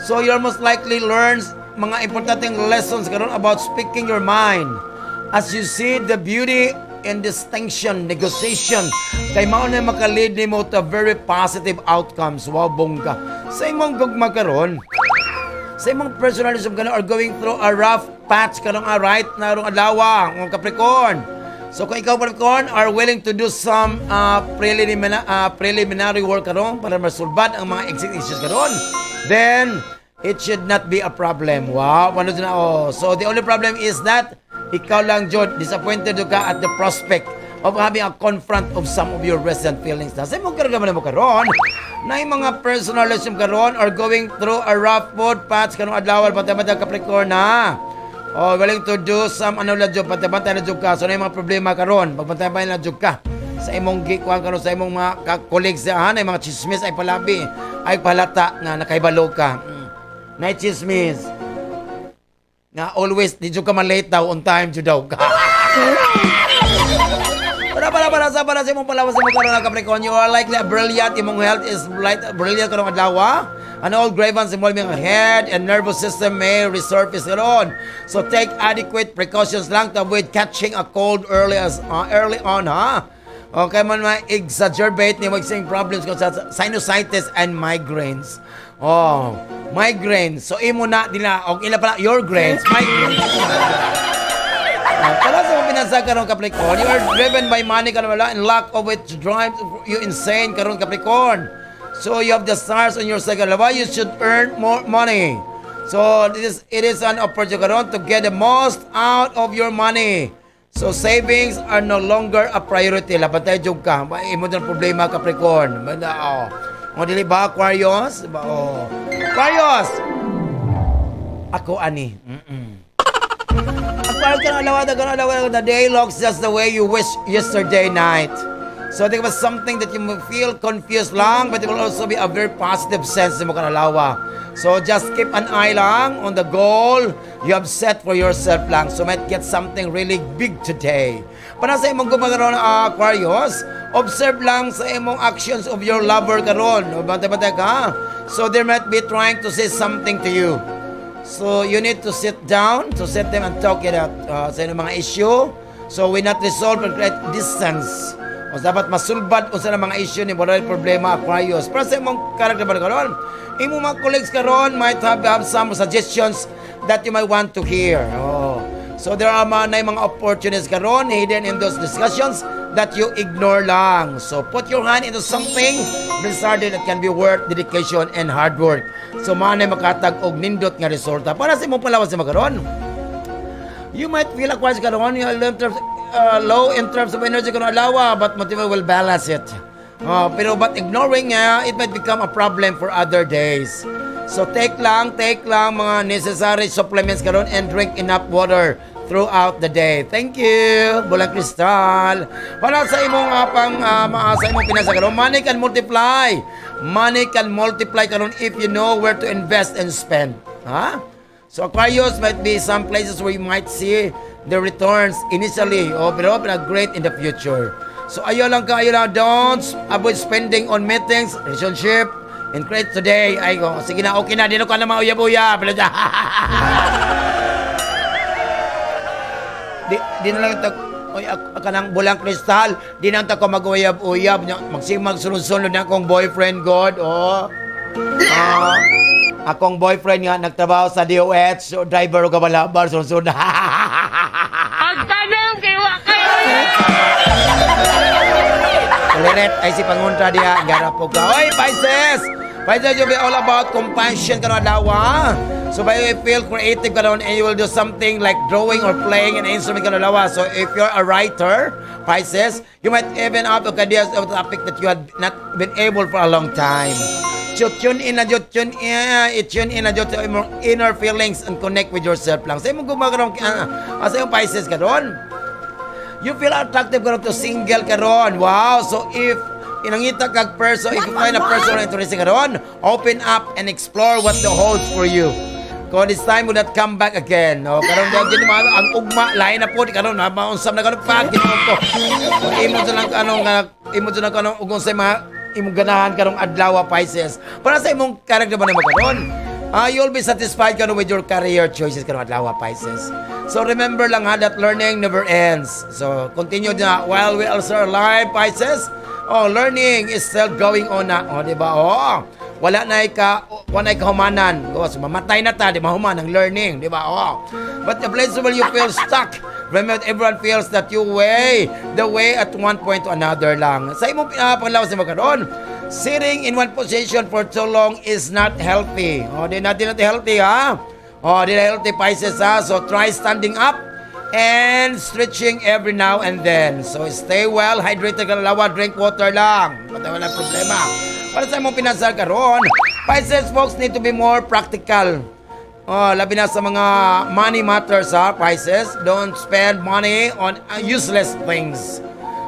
Speaker 3: So, you're most likely learns mga importanteng lessons karon about speaking your mind. As you see the beauty in distinction, negotiation, kay mao na maka-lead nimo to very positive outcomes. Wow, bongga. Sa imong gugma karon, sa imong personalism karon are going through a rough patch karong right na karong adlaw, ang Capricorn. So kung ikaw, Capricorn, are willing to do some preliminary work karon para masulbad ang mga exit issues karon, then it should not be a problem. Wow, ano na oh. So the only problem is that ikaw lang jud disappointed ka at the prospect of having a confront of some of your recent feelings na. Sa imong karon mo karon, Na yung mga personal relationship karon or going through a rough road patch karong adlaw, bantay-bantay, Capricorn, ha. Oh, willing to do some ano la job, bantay-bantay na jud ka. So na yung mga problema karon, pagbantay-bantay na jud ka sa imong gikuan karon sa imong mga ka-colleagues ha, na yung mga chismis ay palabi ay palata nga nakaibalo ka. Na chismis nga always di jud ka ma-late daw, on time jud daw ka. Para sa imong palawas sa imong karon, Capricorn, you are likely a brilliant, imong health is light, brilliant karong adlaw. An old grievance involving ang head and nervous system may resurface karon. So take adequate precautions lang to avoid catching a cold early on, ha. Okay man ma-exacerbate ni mag problems kung sa sinusitis and migraines. Oh, migraines. So imo na nila og ila pala your grains, migraines. Para sa mga pinansa karon, Capricorn, you are driven by money karon wala and lack of it drives you insane karon, Capricorn. So you have the stars on your side karon. Why you should earn more money. So it is an opportunity karon to get the most out of your money. So savings are no longer a priority. Labantay jud ka. Imo din problema, Capricorn. Banda oh. O dili ba, Aquarius? Ba oh. Aquarius. Ako ani. Aquarius ka alawa ka alawa, the day looks just the way you wish yesterday night. So think about something that you may feel confused lang, but it will also be a very positive sense mo kanalawa. So just keep an eye lang on the goal you have set for yourself lang. So might get something really big today. Para sa imong gumagaroon, Aquarius, observe lang sa imong actions of your lover karon. O bantay-bantay ka. So they might be trying to say something to you. So you need to sit down to sit them and talk it out sa inyong mga issue. So we not resolve and create distance. O dapat masulbad unsa na mga issue ni wala problema, Aquarius. Para sa imong character ba karon, imong mga colleagues karon might have some suggestions that you might want to hear. Oh. So there are mga, na mga opportunities karon hidden in those discussions that you ignore lang. So put your hand into something blizzarded that can be worth dedication and hard work. So mga na makatag og nindot nga resulta. Para sa imong palawas sa karon, you might feel, Aquarius, karon, you in terms, low in terms of energy karon adlaw, but motivation will balance it. Pero but ignoring it might become a problem for other days. So take lang mga necessary supplements karon and drink enough water throughout the day. Thank you, Bulang Kristal. Para sa imong pang sa imong pinasa karon, money can multiply. Money can multiply karon if you know where to invest and spend. Ha? So Aquarius, might be some places where you might see the returns initially o pero great in the future. So ayaw lang ka, ayaw lang, don't avoid spending on meetings, relationship, and create today. Ay, oh, sige na, okay na, di na ka na mauyab-uyab. Di na lang ito, oy, kanang Bulang Kristal, di na ta ko mag-uyab-uyab. Magsimag sunod-sunod na akong boyfriend, God, oh. Ah, akong boyfriend nga nagtrabaho sa DOH, so driver o kabalabar, sunod-sunod.
Speaker 6: Pagtanong kay wa kayo.
Speaker 3: Kuliret ay si Panguntra diha, gara po ka. Oy, Pisces! Pisces, you'll be all about compassion karon adlaw. So by you feel creative karon and you will do something like drawing or playing an instrument karon adlaw. So if you're a writer, Pisces, you might even have ideas of a topic that you had not been able for a long time. So tune in na jud, tune in, tune in na jud sa imong inner feelings and connect with yourself lang. Sa imong gumagaroon, sa imong Pisces karon, you feel attractive karon to single karon. Wow. So if inangita kag person, if you find a person interesting karon, open up and explore what the holds for you. Kung this time will not come back again. No, karon di naman ang ugma lain na po karon na maunsam na karon pa Ginoo ko. Kung imo jud lang anong imo jud lang kanong ug unsay mga imong ganahan karong adlaw, Pisces. Para sa imong character ba nimo karon? You'll be satisfied karon with your career choices karong adlaw, Pisces. So remember lang ha that learning never ends. So continue na while we are alive, Pisces. Oh, learning is still going on na. Oh, di ba? Oh. Wala na ikahumanan. Oh, so mamatay na ta, di mahuman ang learning, di ba? Oh. But the place where you feel stuck, remember everyone feels that you way, the way at one point to another lang. Sa imong pinapanglawas mo karon, sitting in one position for too long is not healthy. Oh, di natin natin healthy, ha? Oh, di na healthy, Pisces, ha? So try standing up and stretching every now and then. So stay well, hydrated ka lawa, drink water lang. Pati wala problema. Para sa imong pinasal karon, Pisces folks need to be more practical. Oh, labi na sa mga money matters ha, Pisces. Don't spend money on useless things.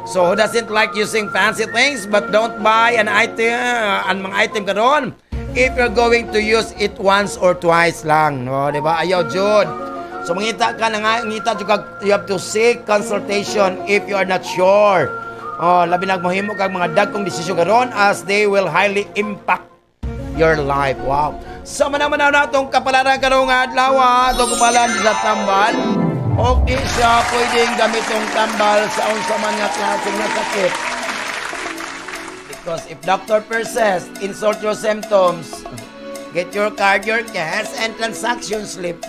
Speaker 3: So who doesn't like using fancy things, but don't buy an item, ang mga item karon if you're going to use it once or twice lang, no, di ba? Ayaw jud. So mangita ka na nga, ngita jud ka, you have to seek consultation if you are not sure. Oh, labi na mahimo kag mga dagkong desisyon karon as they will highly impact your life. Wow. So manamanaw na itong kapalaran karong adlaw, itong kapalaran sa tambal. O di siya pwedeng gamitong tambal sa unsa man nga klase nga sakit. Because if doctor persists, insult your symptoms, get your card, your cash, and transaction slip.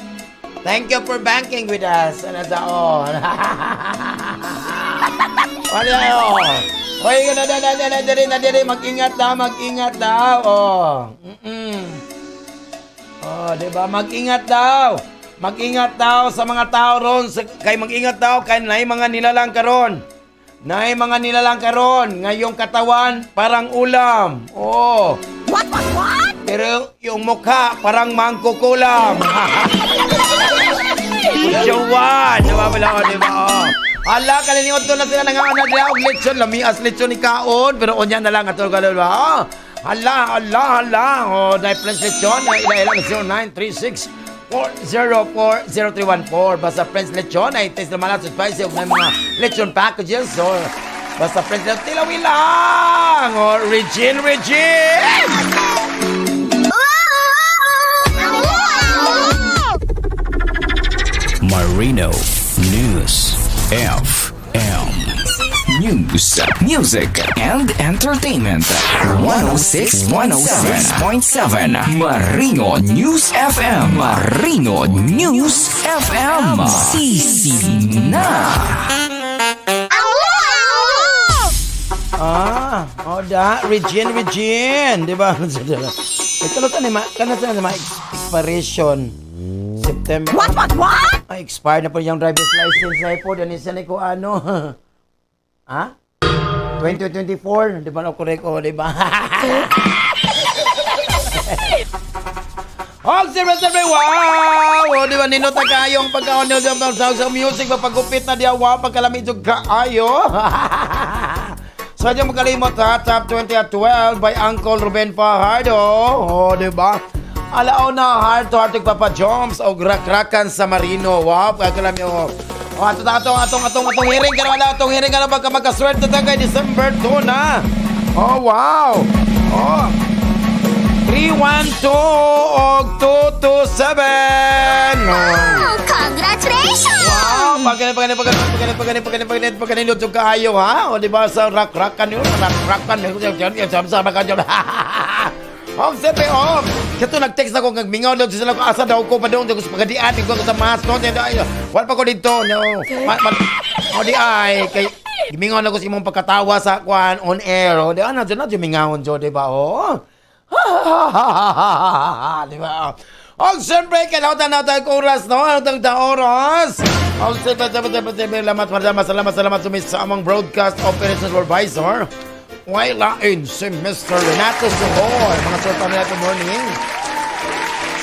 Speaker 3: Thank you for banking with us. Ano sa on? Wala, oh. Hoy, na na na na na diri na diri, mag-ingat na, mag-ingat daw. Oh. Oh, 'di ba? Mag-ingat daw. Mag-ingat daw sa mga tao ron, kay mag-ingat daw kay naay mga nilalang karon. Naay mga nilalang karon, ngayong katawan parang ulam. Oh.
Speaker 5: What, what, what?
Speaker 3: Pero yung mukha parang mangkukulam. Jawan! Diba pala, oh, di ba? Oh. Hala, kaliniot na sila nangaon na dila og lechon, lamias lechon ni kaon, pero unya na lang ato ka, diba? Oh. Hala, hala, hala. Oh, dahil French lechon, ay ila ila 0936 4040314. Basta French lechon ay taste naman sa spicy ug may mga lechon packages. So, basta French lechon, tilawi lang! Oh, Regine, Regine!
Speaker 2: Marino News FM.
Speaker 8: News, music, and entertainment. 106 106.7 Marino News FM. Marino News FM. Sisi na.
Speaker 3: Ah, oh da, Regine, Regine, di ba? Eh, kano sa ni ma expiration? September.
Speaker 5: What, what, what?
Speaker 3: Ay, expired na po yung driver's license na po. Dani siya ni ko ano. Ha? 2024, di ba na correct, oh, di ba? All zero seven, wow! O, di ba, nindot na kayong pagkaon nyo sa music, mapagupit na diya, wow, pagkalami jud kaayo. So, di mo kalimot ha, Top 20 at 12 by Uncle Ruben Fajardo. O, di ba? Alao na, heart to heart, Papa Joms, o rakrakan sa Marino. Wow, pagkalami, oh. O, ato atong atong atong atong hearing karon, ala atong hearing karon baka magkaswerte ta kay December 2 na. Oh, wow. Oh. 312 og 227. Oh.
Speaker 5: Congratulations!
Speaker 3: Wow, pagkanin, pagkanin, pagkanin, pagkanin, pagkanin, pagkanin, pagkanin, pagkanin, luto kaayo, ha? O, di ba, sa rak-rakan yun, rak-rakan, sama ka dyan. Oh, siyempre, oh. Kato nag-text ako, nagmingaw daw sila ko, asa daw ko pa doon, sa pagkadian, ko sa mas, no? Ay, wala pa ko dito, no? O, di ay, kay, gimingaw na ko sa imong pagkatawa sa kwan, on air, o, di, ano, dyan na, mingaw dyan, di ba, oh? Di ba? O, siyempre, kailangan na tayo oras, no? Ano tayong oras? O, siyempre, siyempre, siyempre, siyempre, salamat, salamat, salamat, salamat sa among broadcast operations supervisor. Wailain si Mr. Renato Suhor. Mga sir, pamilya, good morning.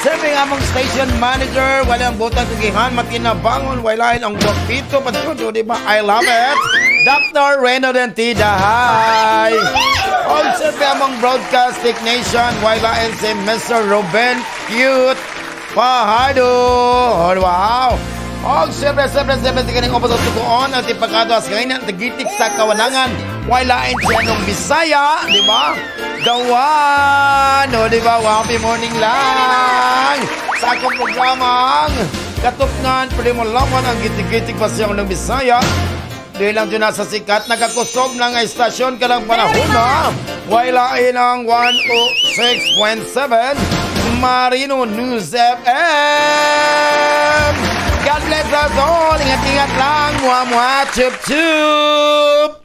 Speaker 3: Serving among station manager, walang butang kugihan, matinabangon, wailain ang gwapito, pagsudo, di ba? I love it. Dr. Reno Dentida, hi! All serving among broadcast technician, wailain si Mr. Ruben Cute Fajardo. Oh, wow! Og siyempre, siyempre, siyempre, sa kaning opos sa tugoon, ang tipagado as ngayon, ang tagitik sa kawanangan, wailain siya nung Bisaya, di ba? The one! O, di ba? Wow, happy morning lang! Sa akong programang Katupngan, pwede mo laman ang gitig-gitig pa siya ng Bisaya. Di lang dyan nasa sikat, nakakusog ng estasyon ka ng panahon na. Wailain ang 106.7 Marino News FM! God bless us all! Ingat-ingat lang! Mua-mua! Chup-chup!